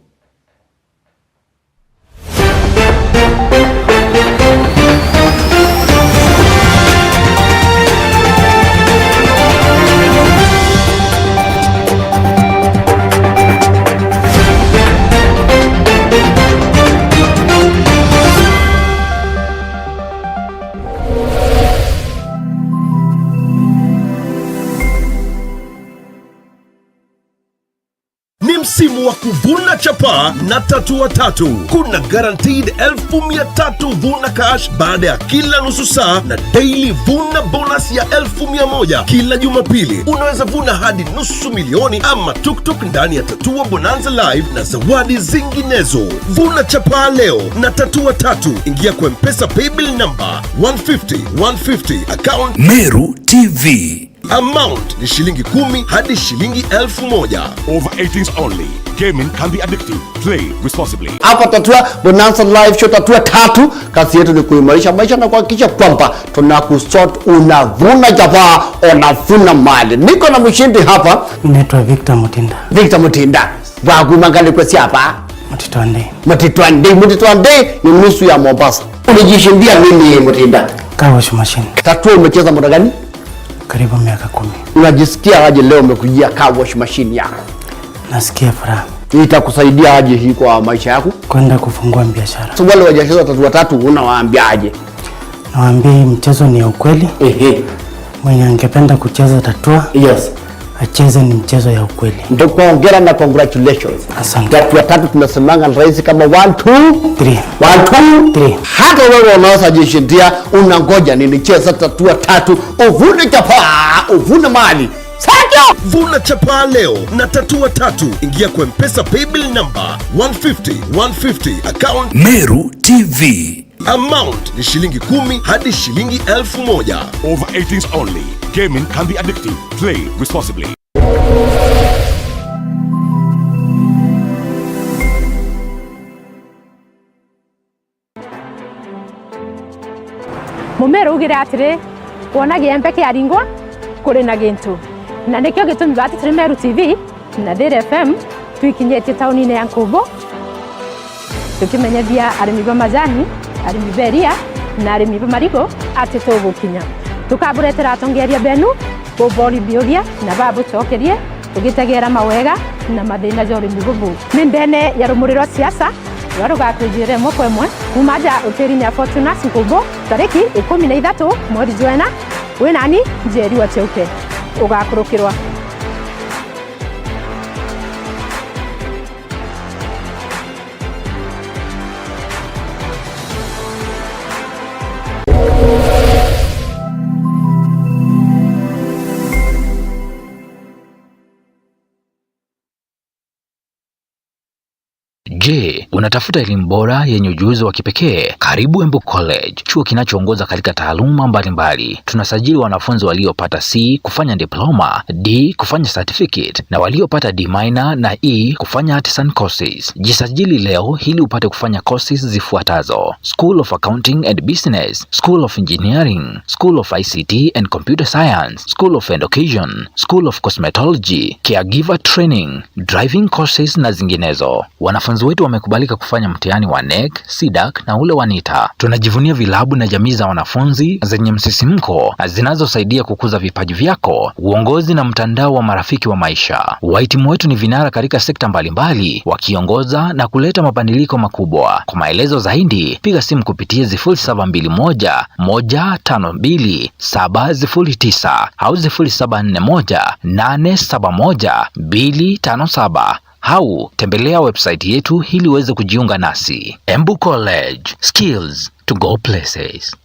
Ni msimu wa kuvuna chapa na Tatu wa Tatu. Kuna guaranteed elfu mia tatu vuna cash baada ya kila nusu saa na daily vuna bonus ya elfu mia moja kila Jumapili. Unaweza vuna hadi nusu milioni ama tuktuk ndani ya Tatua Bonanza Live na zawadi zinginezo. Vuna chapa leo na Tatu wa Tatu. Ingia kwa M-Pesa paybill number one fifty, one fifty, account Meru T V. Amount ni shilingi kumi hadi shilingi elfu moja. Over eighteens only. Gaming can be addictive. Play responsibly. Hapa Tatua Bonanza Live Show, Tatua Tatu. Kazi yetu ni kuimarisha maisha na kuhakikisha kwamba tunakusort, unavuna chapa, unavuna mali. Niko na mshindi hapa. Naitwa Victor Mutinda. Victor Mutinda. Waku mangali kwa siapa? Mtitwandi. Mtitwandi, Mtitwandi ni nusu ya Mombasa. Ulijishindia nini, Mutinda? Car wash machine. Tatua, umecheza muda gani? Karibu miaka kumi. Unajisikia aje leo umekujia car wash machine yako? Nasikia furaha. Itakusaidia aje hii kwa maisha yako? Kwenda kufungua biashara. So wale wajacheza tatu watatu unawaambia aje? Nawaambia hii mchezo ni ya ukweli. Ehe. Mwenye angependa kucheza tatua, yes, acheze, ni mchezo ya ukweli. Ndio kuongera na congratulations. Asante. Tatu watatu tunasemanga ni rahisi kama one, two, three. One, two, three. Hata wewe unaweza jishindia, unangoja nini? Cheza tatu watatu, uvune chapa, uvune mali. Sasa vuna chapa leo na tatu watatu. Ingia kwa M-Pesa paybill number one fifty, one fifty, account Meru T V. Amount ni shilingi kumi hadi shilingi elfu moja. Over eighteens only. Gaming can be addictive. Play responsibly. Mumera ugire atiri, wona giembe kiaringwa, kuri na gintu. Na nikio gitumi bati turi Meru T V na Thiri F M twikinyitie taunine ya Nkubu, tukimenyethia arimi ba majani, arimi ba iria, na arimi ba marigu ati tugukinya. Tukaburetera atongeria benu, bubori biuria na babucokerie, tugitegera mawega na mathina ja urimi bubu. Ni ndene ya rumuri rwa siasa, ruria rugakwijira imwe kwa imwe, kuuma aja utiriine ya Fortunas Nkubu, tariki ikumi na ithatu mweri jwa ina, wi nani, Njeri wa Cheuke. Ugakurukirwa. Je, unatafuta elimu bora yenye ujuzi wa kipekee? Karibu Embu College, chuo kinachoongoza katika taaluma mbalimbali. Tunasajili wanafunzi waliopata C kufanya diploma, D kufanya certificate, na waliopata D minor na E kufanya artisan courses. Jisajili leo ili upate kufanya courses zifuatazo: School of Accounting and Business, School of Engineering, School of I C T and Computer Science, School of Education, School of Cosmetology, Caregiver Training, driving courses na zinginezo. Wanafunzi wetu wamekubalika kufanya mtihani wa NEC, CDAC na ule wa NITA. Tunajivunia vilabu na jamii za wanafunzi zenye msisimko zinazosaidia kukuza vipaji vyako, uongozi na mtandao wa marafiki wa maisha. Wahitimu wetu ni vinara katika sekta mbalimbali, wakiongoza na kuleta mabadiliko makubwa. Kwa maelezo zaidi, piga simu kupitia sifuri saba mbili moja, moja tano mbili, saba sifuri tisa au sifuri saba nne moja, nane saba moja, mbili tano saba. Au tembelea website yetu ili uweze kujiunga nasi. Embu College, skills to go places.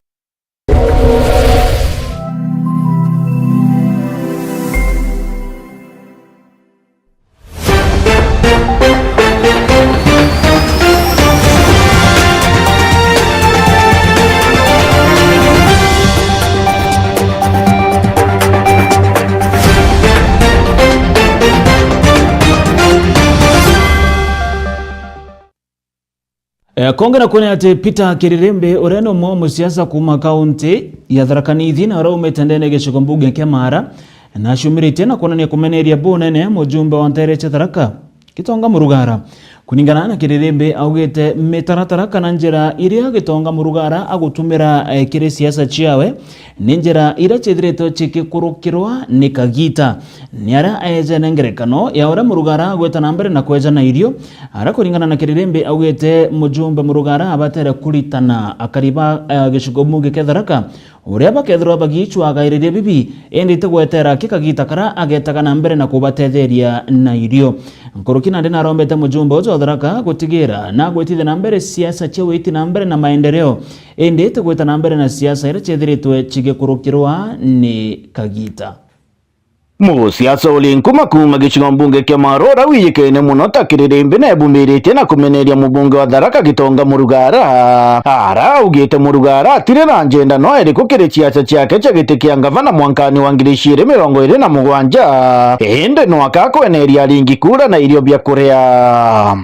Eh, konge na kwone ati Peter Kiririmbi, uria ni umwe wa musiasa kuuma kaunti ya Tharaka Nithi, na uria umite ndene gicigo mbunge kia Maara, na aciumiritie na kwonania kumeneria bunene mujumbe wa ntere cia Tharaka, Gitonga Murugara. Kuringana na Kiririmbi, augite mitaratara kana njira iria Gitonga Murugara agutumira, eh, kiri siasa ciawe, ni njira iria ciithiritwe cigikurukirwa ni kagita. Ni aria aejene ngerekano ya uria Murugara agwita na mbere na kweja na irio, aria kuringana na Kiririmbi augite mujumbe Murugara abatere kuritana akari ba, eh, gicigo mbunge kia Tharaka, uria bakethirwa bagiicwaga iriria bibi, indi ti gwetera aki kagita karia agetaga na mbere na kubatetheria na irio. Nkuruki nandi narombete mujumbe uju wa Tharaka gutigira na gwitithia na mbere siasa cia witi na mbere na maendeleo, indi ti gwita na mbere na siasa iria ciethiritwe cigikurukirwa ni kagita. Musiasa uri nkuma kuuma gicigo mbunge kia Maara uria wijikaine muno ta Kiririmbi, nebumiritie na kumeneria mubunge wa Tharaka Gitonga Murugara. Ara augite Murugara atiri na njenda no iriku kiri ciaca ciake cia giti kia ngavana mwankani wa ngiri ciiri mirongo iri na mugwanja, indi no akakweneria aringi kura na irio bia kuria.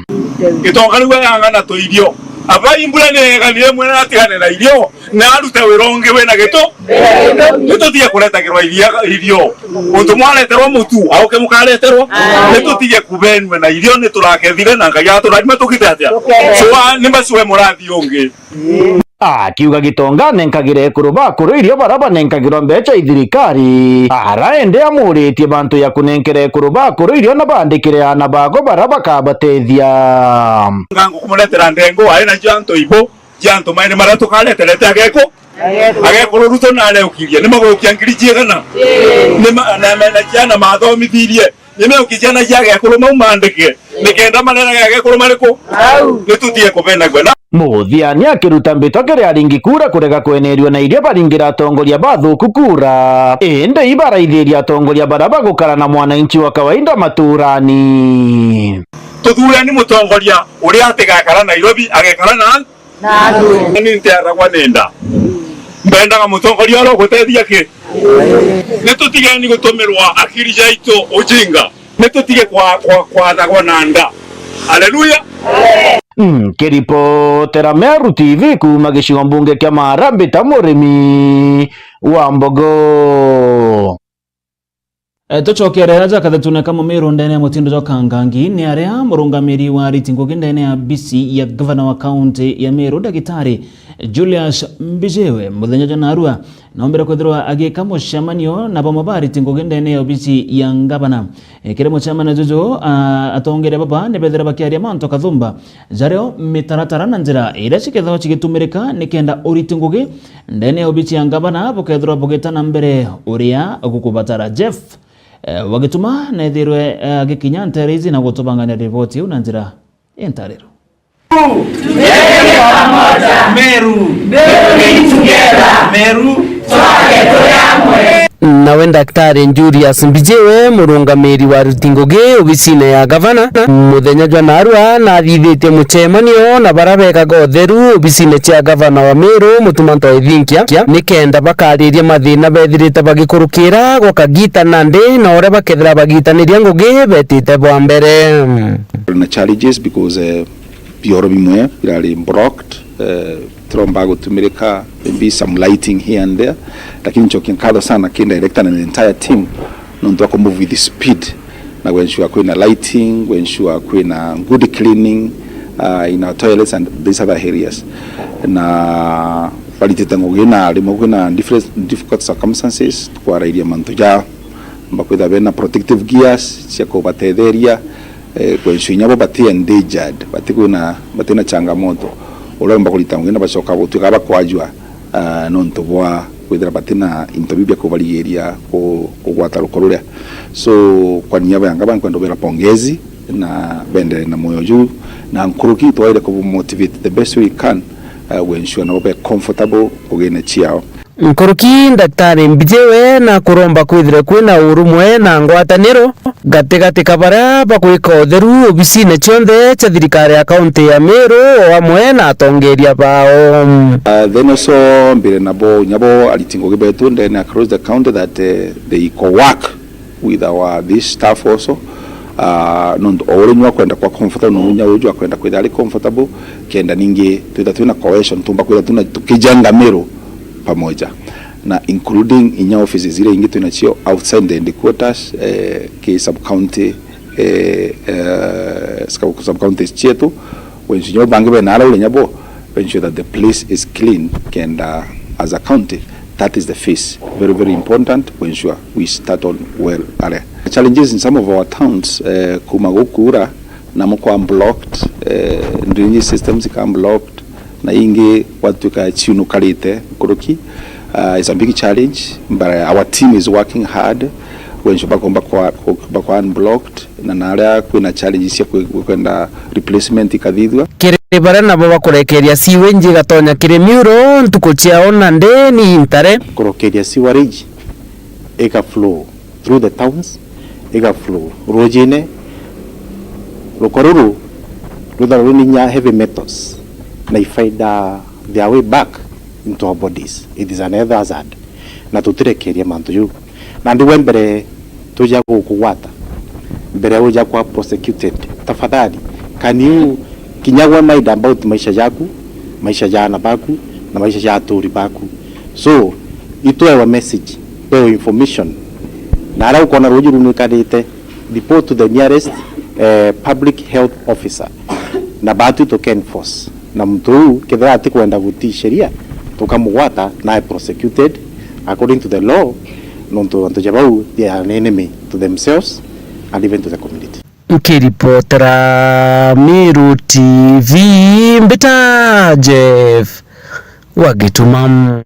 Gitonga riu ayang'ana tu irio. Abai mbura ni eganire mwene atigane na irio. Na arute wira ungi wina gitu. Ni tutige kuretagirwa iria, irio. Untu mwareterwa mutu, auke mukareterwa. Ni tutige kubenua na irio, ni turakethire na Ngai aturathime tukite atia. So, a, ni macio we murathi ungi. Akiuga Gitonga anenkagire ekuru ba akuru irio bara banenkagirwa mbeca i thirikari. Ara indi amuritie bantu ya kunenkera ekuru ba akuru irio na bandikire aana bago bara bakabatethia. Nga ngukumuretera ndengo, ari nacio antu ibo cia antu mairi maria tukareterete ageku-, agekuru Ruto nareukirie, ni magurukia ngiri ciigana? Ni ma-, na mena ciana mathomithirie, ni meukie ciana cia agekuru mau mandike, nikenda marerage agekuru mariku? Ni tutige kubenagua na. Muthiani akiruta mbito kiri aringi kura kurega kwenerua na iria baringira atongoria bathuku kura, indi ibaraithiria atongoria bara bagukara na mwananchi wa kawaida maturani. Tuthureni mutongoria uria atigakara Nairobi, agekara na antu. Na antu. Ni ntiaragwa ni nda. Mbendaga mutongoria uria ugutethia ki? Ni tutigeni gutumirwa akiri jaitu ujinga. Ni tutige kwa, kwa, kwathagwa na nda. Haleluya. Nkiripotera Meru T V kuuma gicigo mbunge kia Maara, mbita Murimi wa Mbogo. E, tucokere aja kathetune ka Mumiru ndene ya mutindo jwa Kangangi, ni aria murungamiri wa ariti ngugi ndene ya obisi ya gavana wa kaunti ya Meru, Ndagitari Julius Mbijiwe, muthenya jwa narua, noombire kwithirwa agiika mucemanio na bamwe ba ariti ngugi ndene ya obisi ya gavana. E, kiri mucemanio juju, a, atongeria baba ni bethira bakiaria mantu kathumba jario mitaratara na njira iria cikethagwa cigitumirika nikenda uriti ngugi ndene ya obisi ya gavana bukethirwa bugita na mbere uria gukubatara. Jeff, eh, Wagituma nethirwe, eh, agikinya ntere ici na gutubangania riboti iu na njira intariro. Meru. Meru. Nawe Daktari Julius Mbijiwe, murungamiri wa aruti ngugi obisine ya gavana, muthenya jwa narua nathithitie mucemanio na bara bekaga utheru obisine cia gavana wa Meru, Mutuma M'Ethingia, nikenda bakariria mathina bethirite bagikurukira gwa kagita nandi na uria bakethira bagitaniria ngugi betite bwa mbere. Na challenges because, eh, bioro bimwe birari blocked, eh, tiromba gutumirika, maybe some lighting here and there, lakini ncokia nkatho sana ki director na the entire team nontu wa ku move with speed na ku ensure kwina lighting, ku ensure kwina good cleaning, uh, in our toilets and these other areas. Na baritite ngugi na rimwe kwina different, difficult circumstances, twarairia mantu ja mba kwithira bena protective gears cia kubatetheria, eh, ku ensure inya bo bati endangered, bati kwina, batina changamoto. Uria umba kurita ngugi na bacoka gutuika bakwajua, ah, nontu bwa kwithira batina into biu bia kubarigiria ku-, kugwata ruko ruria. So, kwa niaba ya gavana nkwenda ubera pongezi na bendere na moyo juu, na nkuruki twaire ku motivate the best way we can, eh, ku ensure nabo be comfortable ngugine ciao. Nkuruki Daktari Mbijiwe na kuromba kwithire kwina urumwe na ngwataniro gatigati ka baria bagwika utheru obisine cionthe cia thirikari ya kaunti ya Meru o amwe na atongeria bao. Uh, then also mbire nabo, nyabo ariti ngugi betu ndene across the county that, uh, they co-work with our, this staff also. Uh, nontu o uria nyua kwenda kwa comfortable, no unya uju akwenda kwithira ari comfortable, kenda ningi twitha twina cohesion, tumba kwitha tuna tukijenga Meru pamoja, na including inya offices iria ingi twina cio outside the headquarters, eh, ki sub county, eh, eh, sub, sub counties cietu, wensu nyabo bangi bena ara ule nyabo, ensure that the place is clean, kenda as a county, that is the face. Very, very important to ensure we start on well are. Challenges in some of our towns, eh, kuma gukura, namo kwa blocked, eh, drainage systems ika blocked, na ingi gwatuika ciunukarite nkuruki. Uh, it's a big challenge, but our team is working hard to ensure bakomba kwa, kwa, kwa unblocked, na naria kwina challenges cia kwe-, kwenda replacement ikathithua. Kiri baria nabo bakurekeria sewage igatonya kiri miuro ntuku ciao na ndeni intare. Kurokeria sewerage iga flow through the towns, iga flow rujine. Ruko ruru rwithagwa rwina inya heavy metals, na ifaida their way back into our bodies. It is an health hazard, na tutirekeria mantu jau. Na ndigwa mbere tuja gukugwata, mbere uja kwa prosecuted, tafadhali, can you kinya we mind about maisha jaku, maisha ja ana baku, na maisha ja aturi baku? So, itwewa message, twewa information, na ara ukona ruju runwikarite, report to the nearest, eh, public health officer, na batu tuke enforce. Na muntu uu kethira atikwenda gutii sheria, tukamugwata na prosecuted according to the law, nontu antu ja bau they are an enemy to themselves and even to the community. Nkiripotera Meru T V, mbita Jeff wa Gituma.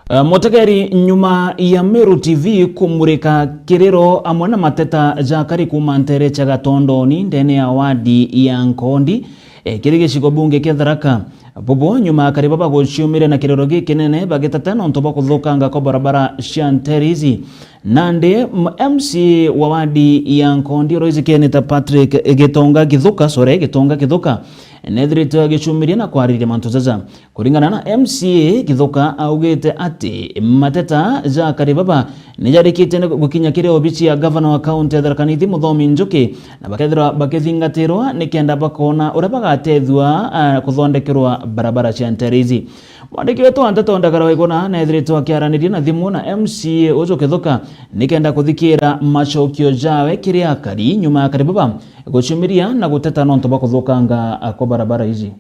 Eh, mutegeri, nyuma ya Meru T V kumurika kiriro amwe na mateta jakari kuuma ntere cia Gatondoni ndene ya wadi ya Nkondi, eh, kiri gicigo bunge kia Tharaka. Bubu nyuma akari baba guciumire na kiriro gikinene bagiteta nontu bwa kuthukanga kwa barabara cia ntere ici. Nandi m-, M C A wa wadi ya Nkondi uria ujukikanite ta Patrick Gitonga Githuka, sorry, Gitonga Githuka, nethiritwe agicumiria na kwariria mantu jaja. Kuringana na M C A, Githuka augite ati mateta ja akari baba ni jarikitie ni gukinya kiri obici ya gavana wa kaunti ya Tharaka Nithi, Muthomi Njuki, na bakethirwa bakithingatirwa nikenda bakona uria bagatethua, ah, kuthondekerwa barabara cia ntere ici. Mwandiki wetu wa nteto Ndagara Waiguna nethiritwe akiaraniria na thimu na M C A uju Githuka nikenda kuthikira macokio jawe kiri akari nyuma ya akari baba gucumiria na guteta nontu bwa kuthukanga, ah, kwa barabara ici.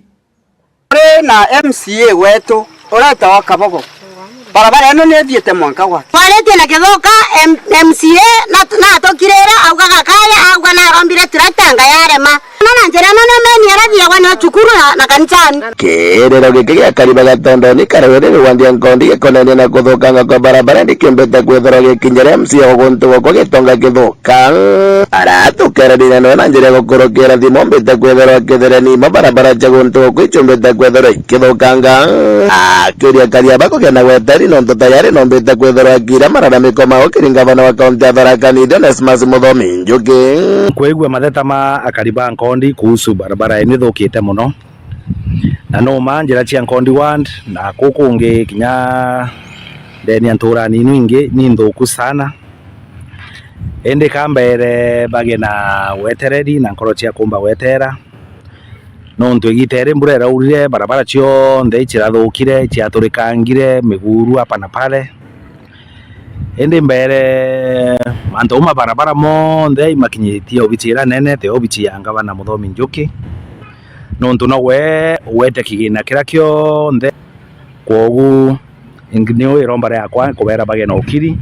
Turi na M C A wetu uretawa Kabogo. Barabara ino ni ithiite mwanka gwake. Twaritie na Githuka, M-, M C A na, natukirire, augaga kaya, auga narombire tractor anga yarema. No na njira ino ni main area thiagwa ni o cukuru na, na kanisani. Kiriro giki gia kariba Gatondoni karwiriri wa Nkondi gikonenie na kuthukanga kwa barabara nikiumbite kwithirwa gikinyire M C A wa guntu gukwa Gitonga Githuka. Kang. Aratukererire noe na njira ya gukurukira thimu mbite kwithirwa kithireni imo barabara cia guntu guku icumbite kwithirwa ikithukanga. Akiuria akari aba kugena gweteri nontu tayari nombite kwithirwa akira malalamiko mao kiri ngavana wa kaunti ya Tharaka Nithi Onesmus Muthomi Njuki. Kwigua matheta ma akari ba Nkondi kuhusu barabara ino ithukite mono. Na numa njira cia Nkondi Ward na kuu kungi kinya ndeni ya ntura nini ingi ni nthuku sana. Indi kambere bage na wetereri na nkoro cia kumba gwetera, nontu igita iri mbura iraurire, barabara cionthe icirathukire, ciaturikangire, miguru hapa na pale. Indi mbere mantu mau ma barabara monthe imakinyitie obici ira nene, te obici ya ngavana Muthomi Njuki, nontu nowe ugwete kigina kiria kionthe. Kwogu, ing-, niyo iromba riakwa kubera bage na ukiri,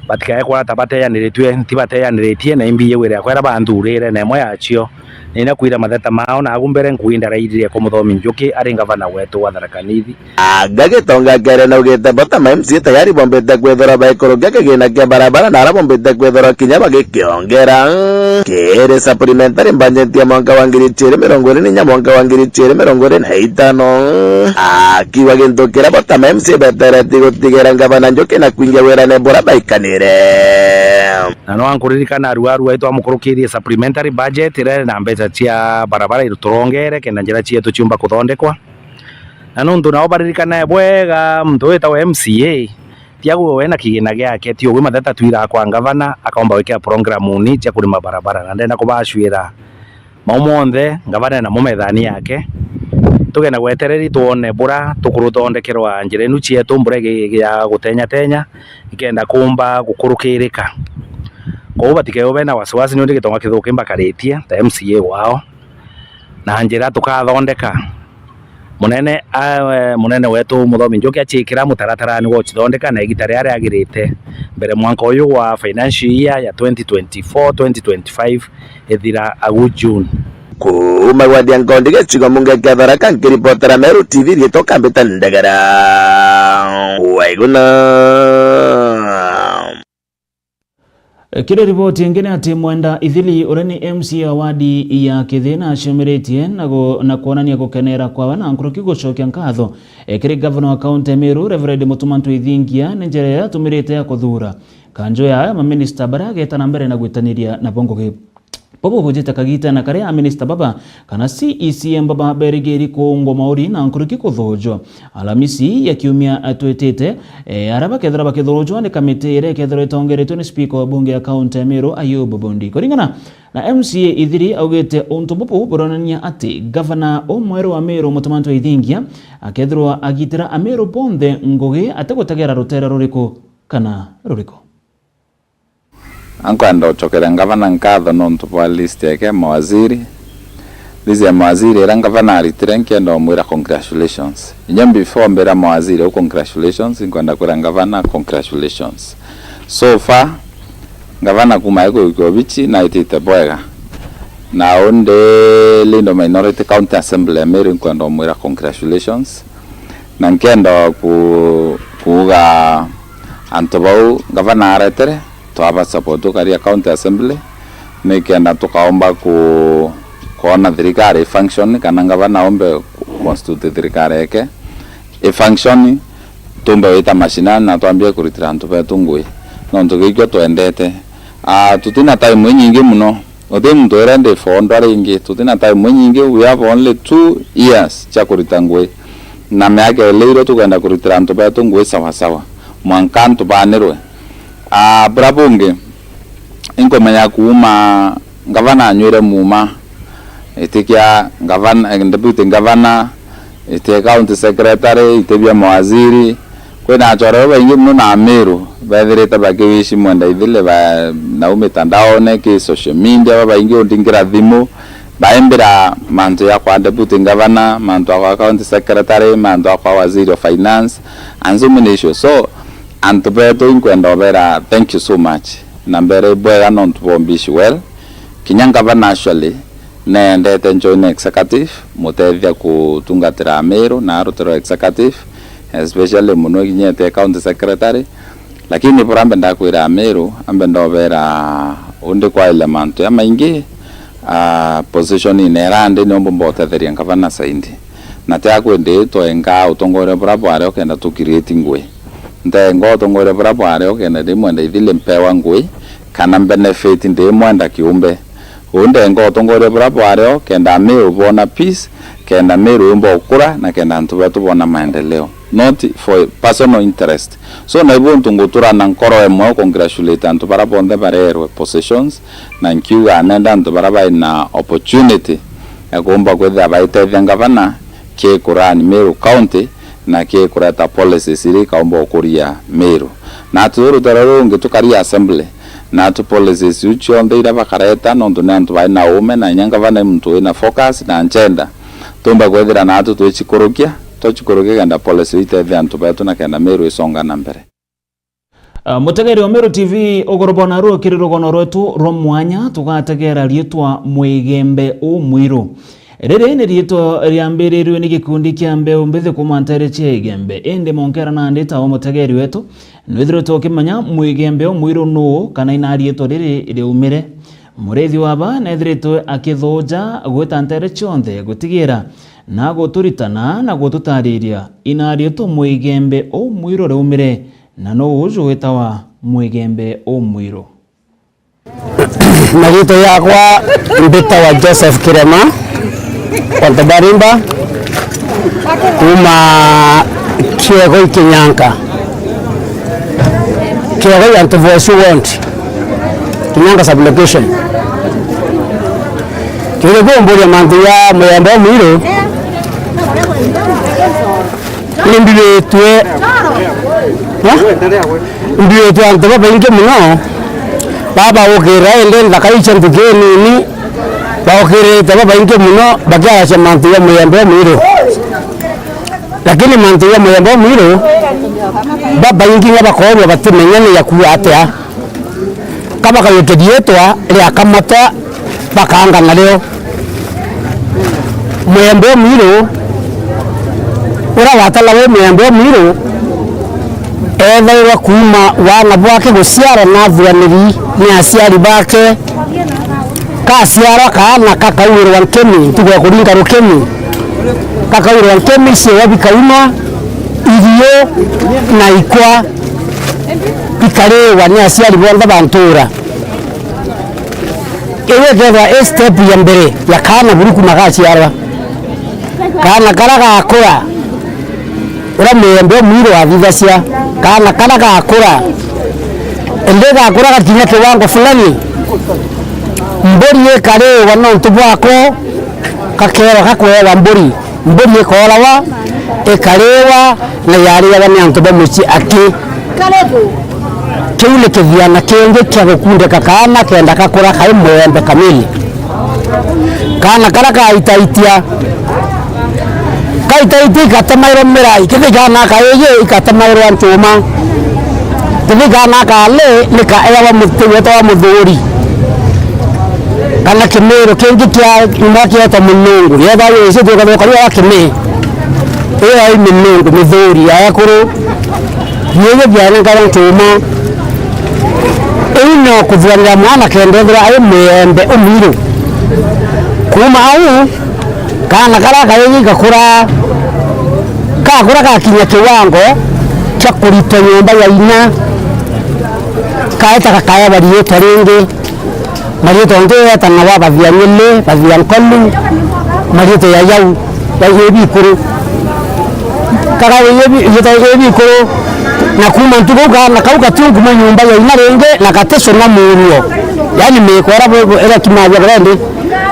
batikae kwona ta bateyaniritue, ti bateyaniritue, na imbi iu iri yakwa ira banthurire, na imwe yacio ni inya kwira matheta mao, na agu mbere nkuinda rairire kwa Muthomi Njuki ari ngavana wetu wa Tharaka Nithi. Anga Gitonga kere naugite bo ta ma M C A tayari bombite kwithirwa baikurukia kigina kia barabara, na ara bombite kwithirwa kinya bagikiongera kiri supplementary budget ya mwanka wa ngiri ijiri mirongo iri na inya mwanka wa ngiri ijiri mirongo iri na itano. Akiuga gintu kiria bo ta ma M C A betereti gutigira ngavana Njuki na kwingia wirane bura baikanire. Na no ankuririkana aruaru aitu amukurukirie supplementary budget iria iri na mbeca cia barabara iturongere kenda njira cietu ciumba kuthondekwa. Na nontu nao baririkanae bwega, muntu witagwa M C A, ti agwe wena kigina giake, ti ugwe matheta twiraga kwa ngavana, akaomba gwikira programuni cia kurima barabara. Na ndenda kubacwira mau monthe, ngavana ena mo methani yake. Tugenda gwetereri twone bura tukuruthondekerwa njira inu cietu, mbura igi-, igi-, ya gutenyatenya, ikenda kumba gukurukirika. Kwou batikeube na wasiwasi, nontu Gitonga Kithuki mbakaritie ta M C A wao. Na njira tukathondeka. Munene, a, munene wetu Muthomi Njuki aciikira mutaratara ni gwa gucithondeka na igita riria riagirite mbere mwanka uyu wa financial year ya twenty twenty-four, twenty twenty-five ithira agu June. Kuuma gwa Thiankondi gicigo mbunge kia Tharaka, nkiripotera Meru T V, riitwa Kambita Ndegera Waiguna. Kiri riboti ingi ni ati Mwenda Ithili, uria ni M C A wa wadi ya Kithina, aciumiritie na gu-, na kwonania gukenera kwawe na nkuruki gucokia nkatho, e, kiri gavana wa kaunti ya Meru, Reverend Mutuma Ntwithingia, ni njira iria atumirite ya kuthuura kanju ya maminista baria ageeta na mbere na gwitaniria nabo ngugi. Bobo bujite kagita na karia aminista baba kana C E C M baba berigiri kuungwa mauri na nkuruki kuthujwa. Alamisi ya kiumia twitite, e, aria bakethira bakithujwa ni kamiti iria ikethirwa itongeretwe ni spika wa bunge ya kaunti ya Meru, Ayub Bundi. Kuringana na M C A Ithiri, augite untu bubu buronania ati gavana umweru wa Meru, Mutuma Ntwithingia, akethirwa agitira Ameru bonthe ngugi atigutegera rutere ruriku kana ruriku. Ankwenda gucokeria ngavana nkatho nontu bwa list yake ya mawaziri, This ya mawaziri ira ngavana aritire, nkienda umwira congratulations. Inya before mbira mawaziri au congratulations, nkwenda kwira ngavana congratulations. So far, ngavana kuma ekuyukia obichi naitite bwega. Na undi leader of minority county assembly ya Meru, nkwenda umwira congratulations. Na nkenda ku-, kuuga antu bau ngavana aretere, twaba support tukaria county assembly, nikenda tukaomba ku-, kwona thirikari i function, kana ngavana ombe ku-, constitute thirikari yake i function, tumbe wita mashinani na twambie kuritira antu betu ngui, nontu gikio twendete. Ah, tutina time inyingi muno. Uti muntu urenda ifondwa ringi, tutina time inyingi, we have only two years cia kurita ngui, na miaka iri iria tukwenda kuritira antu betu ngui sawa sawa, mwanka antu banirwe. Ah, bura bungi, inkumenya kuuma ngavana anywire muuma, iti kia ngavana, eh, deputy governor, iti county secretary, iti bia mawaziri. Kwina achore babaingi muno na Amiru bethirite bakiwishi Mwenda Ithile ba, nau mitandaone, ki social media, babaingi undingira thimu, baimbira mantu jakwa deputy governor, mantu jakwa county secretary, mantu jakwa waziri of finance, and so many issues. So, antu betu inkwenda ubera thank you so much, na mbere bwega nontu bwa umbishi well. Kinya ngavana actually neendete njoine executive, mutethia kutungatira Amiru na arutirwa executive, especially muno kinyete county secretary. Lakini bura mbenda kwira Amiru, ambe ndobera undi kwaile mantu jamaingi, ah, position ine ira ndi niyo mbumba utetheria ngavana saindi. Na ti akwindi twenga utongoria bura bwari ukenda tu create ngui. Ndenga utongoria bura bwari ukenda ndi Mwenda Ithile mpewa ngui, kana benefit ndi Mwenda kiumbe. Uu ndenga utongoria bura bwari ukenda Amiru bona peace, kenda Meru yumba ukura, na kenda antu betu bona maendeleo, not for personal interest. So, naibu untu ngutura na nkoro imwe u congratulate antu bara bonthe barerwe positions, na nkiuga nenda antu bara baina opportunity ya kuumba kwithira baitethia ngavana ki kurani Meru County na ki kureta policies iria ikaumba gukuria Meru. Na atu rutaro rungi tukari assembly, na atu policies iu cionthe iria bakareta, nontu ni antu baina uume, na inya ngavana i muntu wina focus, na nchenda tumba kwithira na atu twicikurukia, twacikurukia kenda policy iu itethia antu betu na kenda Meru isonga na mbere. Ah, mutegeri wa Meru T V, ugoro bwa narua kiri rugono rwetu rwa mwanya, tugategera riitwa Mwigembe Umwiru. Riri ni riitwa riambirirue ni gikundi kia mbeu mbithi kuuma nteere cia Igembe, indi monkera nandi ta o mutegeri wetu, nwithiritwe ukimenya Mwigembe Umwiru nuu, kana ina riitwa riri riaumire. Muriithi wa ba neethiritwe akithuuja gwita nteere cionthe gutigira na guturitana na gututaariria ina riitwa Mwigembe Umwiru riaumire. Na nuu uju witawa Mwigembe Umwiru? Mariitwa yakwa mbitawa Joseph Kirema, Ontobarimba, kuuma Kiegoi Kinyanka. Kiegoi Antivosu Ward, Kinyanka Sub-location. Kiri kumburia mantu ya Mwigembe Umwiru, ni mbibitue, ha? Mbibitue antu babaingi mono, babaukirira indi nthaka icio nthuki nini, baukirite babaingi mono bakiaracia mantu ja Mwigembe Umwiru. Lakini mantu ja Mwigembe Umwiru, babaingi nga bakoorua batimenya ni jakuuga atia. Ka bakayukia riitwa riakamatwa, bakaanga nario. Mwigembe Umwiru, uria watala wi Mwigembe Umwiru, eethairwa kuuma waana bwake guciarwa na athuraniri ni aciari bake. Kaciarwa kaana kakauirwa nkimi, ntugo ya kuringa rukimi, kakauirwa nkimi, ciewa bikauma, irio na ikwa bikariwa ni aciari bonthe ba ntuura. Iu ikeethirwa i step ya mbere ya kaana buru kuma gaciarwa. Kaana karia gakura, uria Mwigembe Umwiru wathithacia, kaana karia gakura, indi gakura gakinya kiwango fulani, mburi ikariwa nontu bwako, gakeerwa gakwewa mburi. Mburi ikoorawa, ikariwa, na yariawa ni antu ba mucii aki. Kiu ni kithiana kingi kia gukundika kaana kenda gakura kai Mwigembe kamili. Kaana karia kaitaitia, kaitaitia igatemairwa mirai, kithi kaana aka iji igatemairwa nchuma, kithi kaana aka li nikaewa muti wetagwa muthuri, kana kimiru kingi kia nyuma kietwa munungu, yethagwa yicitue kathuka kariu wa kimi, iyo i minungu, mithuri ya ekuru. Biiji bianenkarwa nchuma, iu no kuthuranira mwana kenda ethirwa ari muyembe umwiru. Kuuma au, kaana karia kaiji gakura, gakura gakinya kiwango kia kuritwa nyomba ya inya, kaeta gakaewa riitwa ringi. Mariitwa ngeeta na wa bathia nyili, bathia nkolu, mariitwa ya yau, ya yebikuru. Kaga yebi-, yeta yebikuru, na kuuma ntuku kaana kau gati nkuma nyomba ya inya ringi, na gaticuna muruo. Yaani miko ira bu-, bu-, ira kimagia burendi,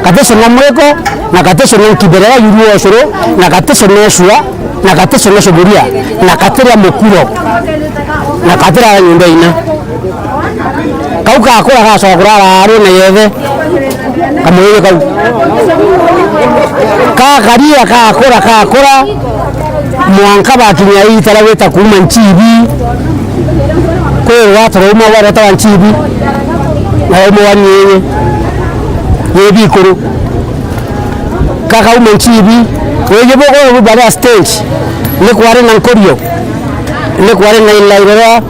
gaticuna mwiko, na gaticuna nkibere ya yuru ucuru, na gaticuna ecua, na gaticuna cuburia, na gatiria mukuro, na gatirara nyomba ya inya. Kau gakura gacoka kurara aari na yethe, kamwiri kau. Gakaria gakura, gakura, mwanka bakinya iita ria gwita kuuma Nchibi, kwi rwata rwauma rwa rwata rwa Nchibi, na rwauma rwa Nyenye, Yebikuru. Kakauma Nchibi, wiji bukuru bari a stage, ni kwari na Nkurio, ni kwari na Ilairora,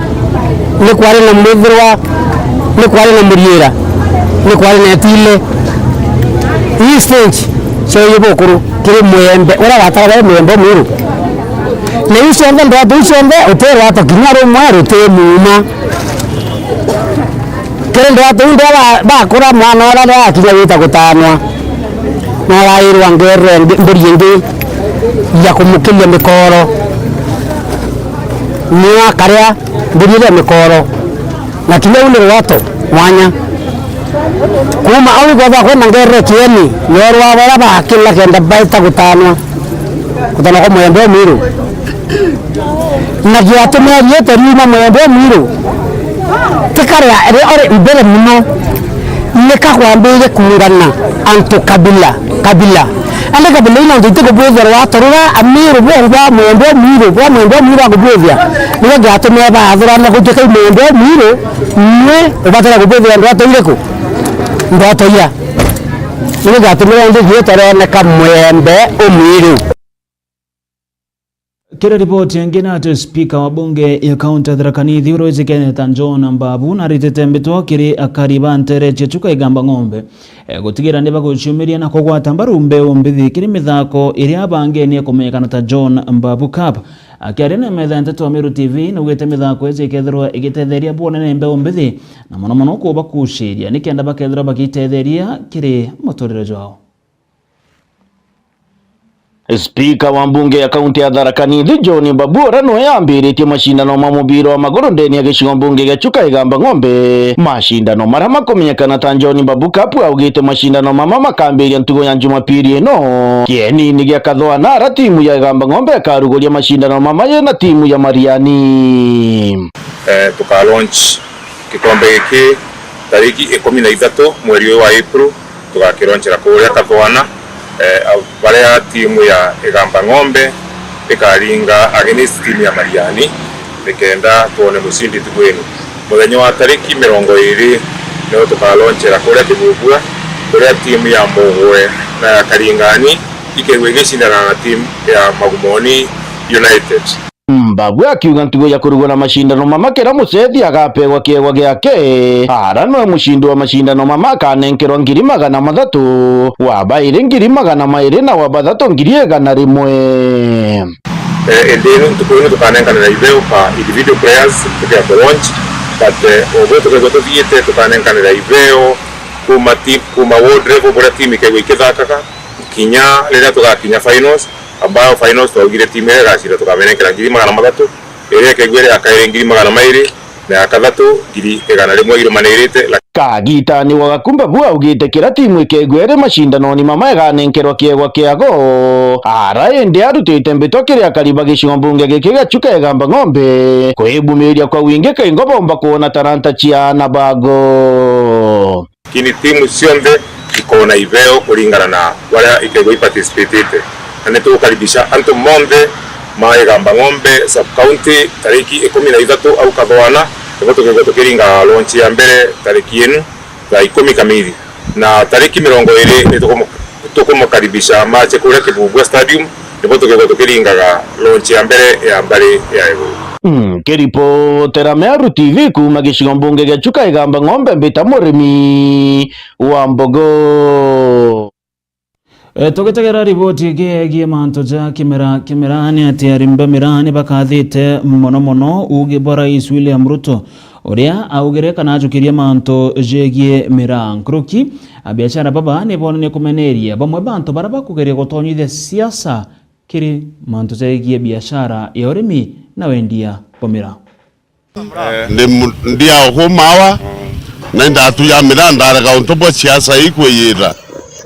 ni kwari na Mwithirwa, ni kwari na Muriira, ni kwari na Etile. Ii stage cio wiji bukuru kiri Mwembe, uria watara bari Mwembe Mwiru. Na iu cionthe, ndwatu iu cionthe, uti rwata kinya rumwe ruti muuma. Kiri ndwatu iu ndia ba-, bakura mwana uria ndia akinya gwita gutanwa. Narairwa ngerwe mbi-, mburi ingi ya kumukiria mikoro. Niyo akaria mburi iria mikoro. Na kinya u ni rwato mwanya. Kuuma au ikwethwa kwina ngerwe kieni, norwa baria bakila kenda baita gutanwa. Gutanwa kwa Mwembe Mwiru. Na giatumire riitwa riuma Mwembe Mwiru, ti karia ri-, ori mbere muno, ni kakwambirie kuungana antu kabila, kabila. Andi kabila ii nontu itikubwithia rwato ruria Amiru bou bwa Mwembe Mwiru, bwa Mwembe Mwiru bakubwithia, nio giatumire baathurana gutuika i Mwembe Mwiru nwe ubatire kubwithia ndwato iriku? Ndwato ia. Nio giatumire nthi giitwa rioneka Mwembe Umwiru. Kiri riboti ingi ni ati spika wa bunge ya kaunti ya Tharaka Nithi uria wijikene ta John Mbabu naritite mbitwa kiri akari ba ntere cia Chuka Igamba Ng'ombe, eh, gutigira ni baguciumiria na kugwata mbaru mbeu mbithi kiri mithako iria abangene ikumenyekana ta John Mbabu Cup. Akiaria na metha ya nteto ya Meru T V, naugite mithako iji ikethirwa igitetheria bwonene mbeu mbithi, na mono mono kubakuciria nikenda bakethirwa bagitetheria kiri muturire jwao. Spika wa mbunge ya kaunti ya Tharaka Nithi, John Mbabu, uria niwe yambiritie macindano ma mubira wa maguru ndene ya gicigo mbunge gia Chuka Igamba Ng'ombe, macindano maria makumenyekana ta John Mbabu Cup, augite macindano mama makambiria ntugo ya Jumapili ino kienini gia Kathwana, aria timu ya Igamba Ng'ombe ikaruguria macindano mama yina timu ya Mariani. Eh, tuka launch gikombe giki tariki ikumi na ithatu mweri uyu wa April, tugakironchera kuria Kathwana, eh, baria timu ya Igamba Ng'ombe ikaringa against timu ya Mariani, nikenda twone mucindi ntuku ino. Muthenya wa tariki mirongo iri nio tukaronchera kuria Kibubua, kuria timu ya Mugwe na ya Karingani ikeigua igicindana na timu ya Magumoni United. Mbabu akiuga ntugo ya kurugura macindano mama, kira mucethi agapegwa kiegwa giake. Ara niwe mucindi wa macindano mama akanenkerwa ngiri magana mathatu, wa bairi ngiri magana mairi, na wa bathatu ngiri igana rimwe. Eh, indi ino ntuku ino tukanenkanira ibeo pa individual players tukia ku launch, but, eh, obo tukethirwa tuthiite tukanenkanira ibeo kuma team, kuma ward level buria team ikaigua ikithakaga, kinya riria tugakinya finals, ambayo finals twaugire timu iria igacinda tukamenenkera ngiri magana mathatu, iria ikaigua iri ya kairi ngiri magana mairi, na ya kathatu ngiri igana rimwe irumanirite. Kagitani wa Gakumba bu augite kira timu ikaigua iri macindanoni mama iganenkerwa kiegwa kiago. Ara indi arutite mbitwa kiri akari ba gicigo mbunge giki gia Chuka Igamba Ng'ombe kwibumiria kwa wingi kaingo bomba kwona taranta cia ana bago. Lakini timu cionthe ikoona ibeo kuringana na baria ikeegwa iparticipatite. Na ni tugukaribisha antu monthe ma Igamba Ng'ombe sub-county tariki ikumi na ithatu au Kathwana, nibo tukeegwa tukiringa launch ya mbere tariki inu thaa ikumi kamili. Na tariki mirongo iri ni tukumu-, tukumukaribisha mache kuria Kibubua Stadium, nibo tukeegwa tukiringaga launch ya mbere ya mbari ya iguru. Mm, nkiripotera Meru T V kuuma gicigo mbunge gia Chuka Igamba Ng'ombe, mbita Murimi wa Mbogo. E, tugitegera riboti ingi yegie mantu ja kimera, kimera ni ati arimi ba miraa ni bakathite mono mono uugi bwa Rais William Ruto, uria augire kana ajukirie mantu jegie miraa. Nkuruki, abiashara baba ni boonanie kumeneria bamwe bantu baria bakugeria gutonyithia siasa kiri mantu jegie biashara ya urimi na wendia bwa miraa. Ndi mu-, ndia uku mawa, na indatu ya miraa ndarega untu bwa siasa ikwiyita.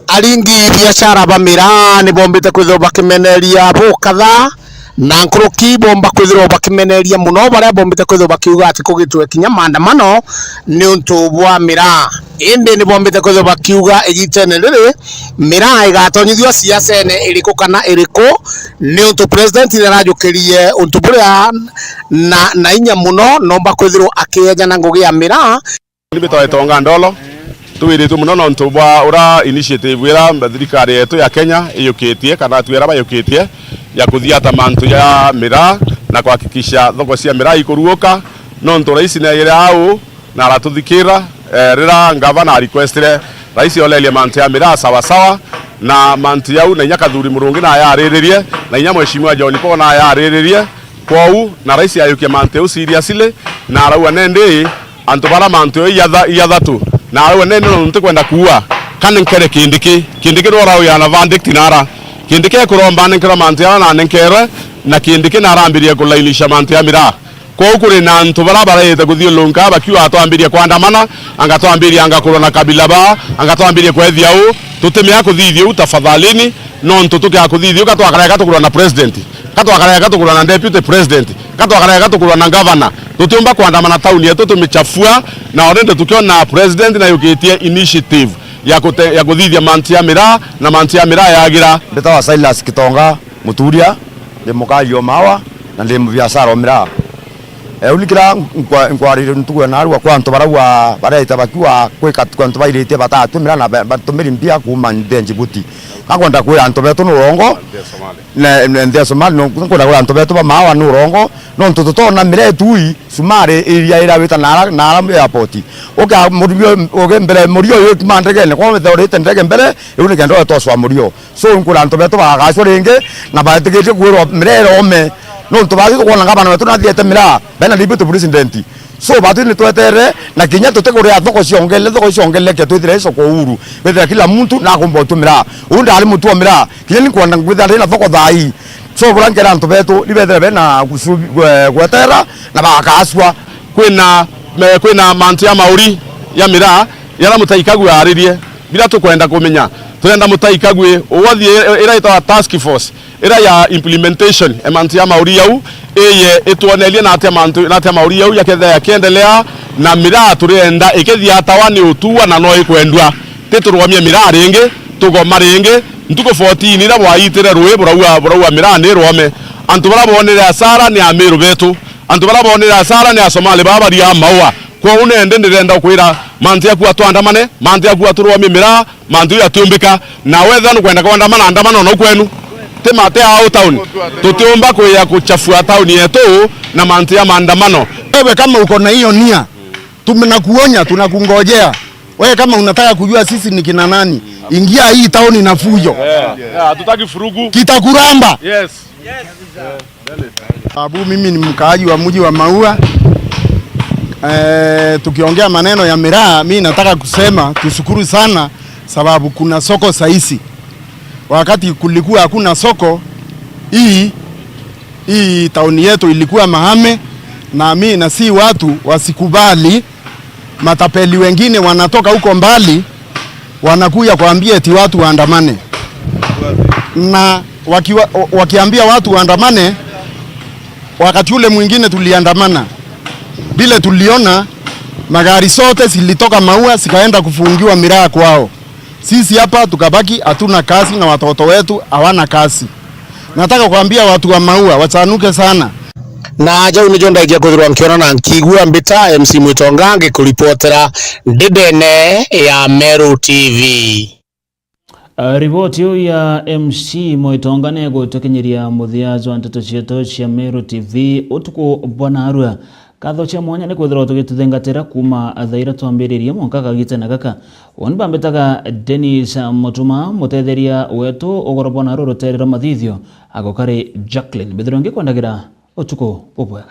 Aringi biashara ba miraa ni bombite kwithirwa bakimeneria bukatha, na nkuruki bomba kwithirwa bakimeneria muno baria bombite kwithirwa bakiuga ati kugitwe kinya maandamano niuntu bwa miraa. Indi ni bombite kwithirwa bakiuga igitene riri, miraa igatonyithua siasene iriku kana iriku, niuntu president ni arajukirie untu buria na, na inya muno nomba kwithirwa akiejana ngugi ya miraa. Ni mbitwa Itonga Ndolo, twiritwe muno nontu bwa ura initiative ira thirikari yetu ya Kenya iyukitie, kana atu era bayukitie, ya kuthiata mantu ya miraa na kuhakikisha thoko cia miraa ikuruuka, nontu rais ni aigire au na aratuthikira, eh, rira ngavana arequestire rais oleerie mantu ya miraa sawa sawa, na mantu jau na inya Kathuri Murungi nayariririe, na inya Mheshimiwa John Paul nayariririe. Kwou, na rais ayukia mantu jau seriously, na arauga nendi antu bara mantu jau iatha-, iathatu, na arauga nendi nontu ntikwenda kuua, kana nkere Kindiki. Kindiki nwe uraugira na verdict nara. Kindiki ekuromba anenkerwe mantu jara nanenkerwe, na Kindiki narambirie kulainisha mantu ja miraa. Kwou kuri na antu bara barete kuthiurunka bakiuga, "Twambirie kwandamana, anga twambirie anga kurwa na kabila ba, anga twambirie kwethia u." Tutimea kuthithia u tafadhalini, nontu tukea kuthithia u, ka twakarega tukurwa na president, ka twakarega tukurwa na deputy president, ka twakarega tukurwa na governor. Tutiumba kwandamana tauni yetu tumichafua, na already tukiona president nayukitie initiative ya kute-, ya kuthithia mantu ya miraa, na mantu ya miraa yagira. Mbitawa Silas Kitonga Muturia, ndi mukari o Mawa, na ndi mubiashara o miraa. E, uni kira nkwa-, nkwarire ntuku ya narua kwa antu barauga, bareta bakiuga kwika antu bairitie batatwe miraa na ba-, batumiri mbia kuuma nthi ya Djibouti. Ngakwenda kwira antu betu ni urongo, ne, ne, nthi ya Somali, no, nkwenda kwira antu betu ba Mawa ni urongo, nontu tutona miraa itui, Sumari iria irawita nara, nara airport. Ukia murimio, ugi mbere murio uyu kuma ndegene, kwa withe urite ndege mbere, iu ni kenda utoswa murio. So, nkwira antu betu bagagacua ringi, na baetikitie kwirwa miraa irome. Nontu bathi tukwona ngavana wetu nathiete miraa, bena deputy president. So, batu ni twetere, na kinya tutikuria thoko ciongelele, thoko iciongeleleke, twithire i soko uhuru. Withira kila muntu nakumba utumira. Uu ndari mutu o miraa, kinya ni nkwenda ngwithira ndina thoko thaa ii. So, bura nkera antu betu, ni bethire bena gucu-, gwe-, gwetera, na bagakacua. Kwina, me-, kwina mantu ya mauri ya miraa, yara Mutai Kagwe aririe, bira tukwenda kumenya. Turenda Mutai Kagwe, uwathi ira itwa task force, ira ya implementation, e mantu ya mauri yau, iye itwonerie na atia mantu, na atia mauri yau yakethira yakiendelea, na miraa turienda ikithiatawa ni utuwa na no ikwendua. Ti turwamie miraa ringi, tugoma ringi, ntuku fourteen ira bwaitire rui buraua, buraua miraa ni rwome. Antu bara bonire asara ni Amiru betu. Antu bara bonire asara ni Asomali baba bari a maua. Kwou nende ndirenda kwira mantu yaku atwandamane, mantu yaku aturwamie miraa, mantu ya tiumbika, na wethira nukwenda kwandamana, andamana ona u kwenu. Ti mate au town. Tutiumba kwija kuchafua town yetu na mantu ya maandamano. Wewe kama uko na hiyo nia, tunakuonya, tunakungojea. Wewe kama unataka kujua sisi ni kina nani, ingia hii town na fujo. Yeah, yeah, hatutaki furugu. Kitakuramba. Yes. Sababu mimi ni mkaaji wa mji wa Maua. Eh, tukiongea maneno ya miraa, mi nataka kusema tushukuru sana sababu kuna soko saisi. Wakati kulikuwa hakuna soko, hii, hii tauni yetu ilikuwa mahame, na mi nasihi watu wasikubali matapeli wengine wanatoka huko mbali, wanakuja kuambia eti watu waandamane. Na wakiwa-, wakiambia watu waandamane, wakati ule mwingine tuliandamana. Vile tuliona, magari zote zilitoka Maua zikaenda kufungiwa miraa kwao. Sisi hapa tukabaki hatuna kazi na watoto wetu hawana kazi. Nataka kuambia watu wa Maua wachanuke sana. Na jau nijo ndaikia kwithirwa nkiona na nkigua mbita M C Mwitonga ngikuripotera ndidene ya Meru T V. Ah, riboti iu ya M C Mwitonga nigutukinyiria muthia jwa nteto cietu cia Meru T V utuku bwa narua. Nkatho cia mwanya ni kwithirwa tugituthingatira kuuma thaa iria twambiririe mwanka kagitene gaka. Uuni bambitaga Dennis Mutuma, mutetheria wetu ugoro bwa narua rutere rwa mathithio, agokari Jacqueline. Mbithirwa ngikwendagira utuku bubwega.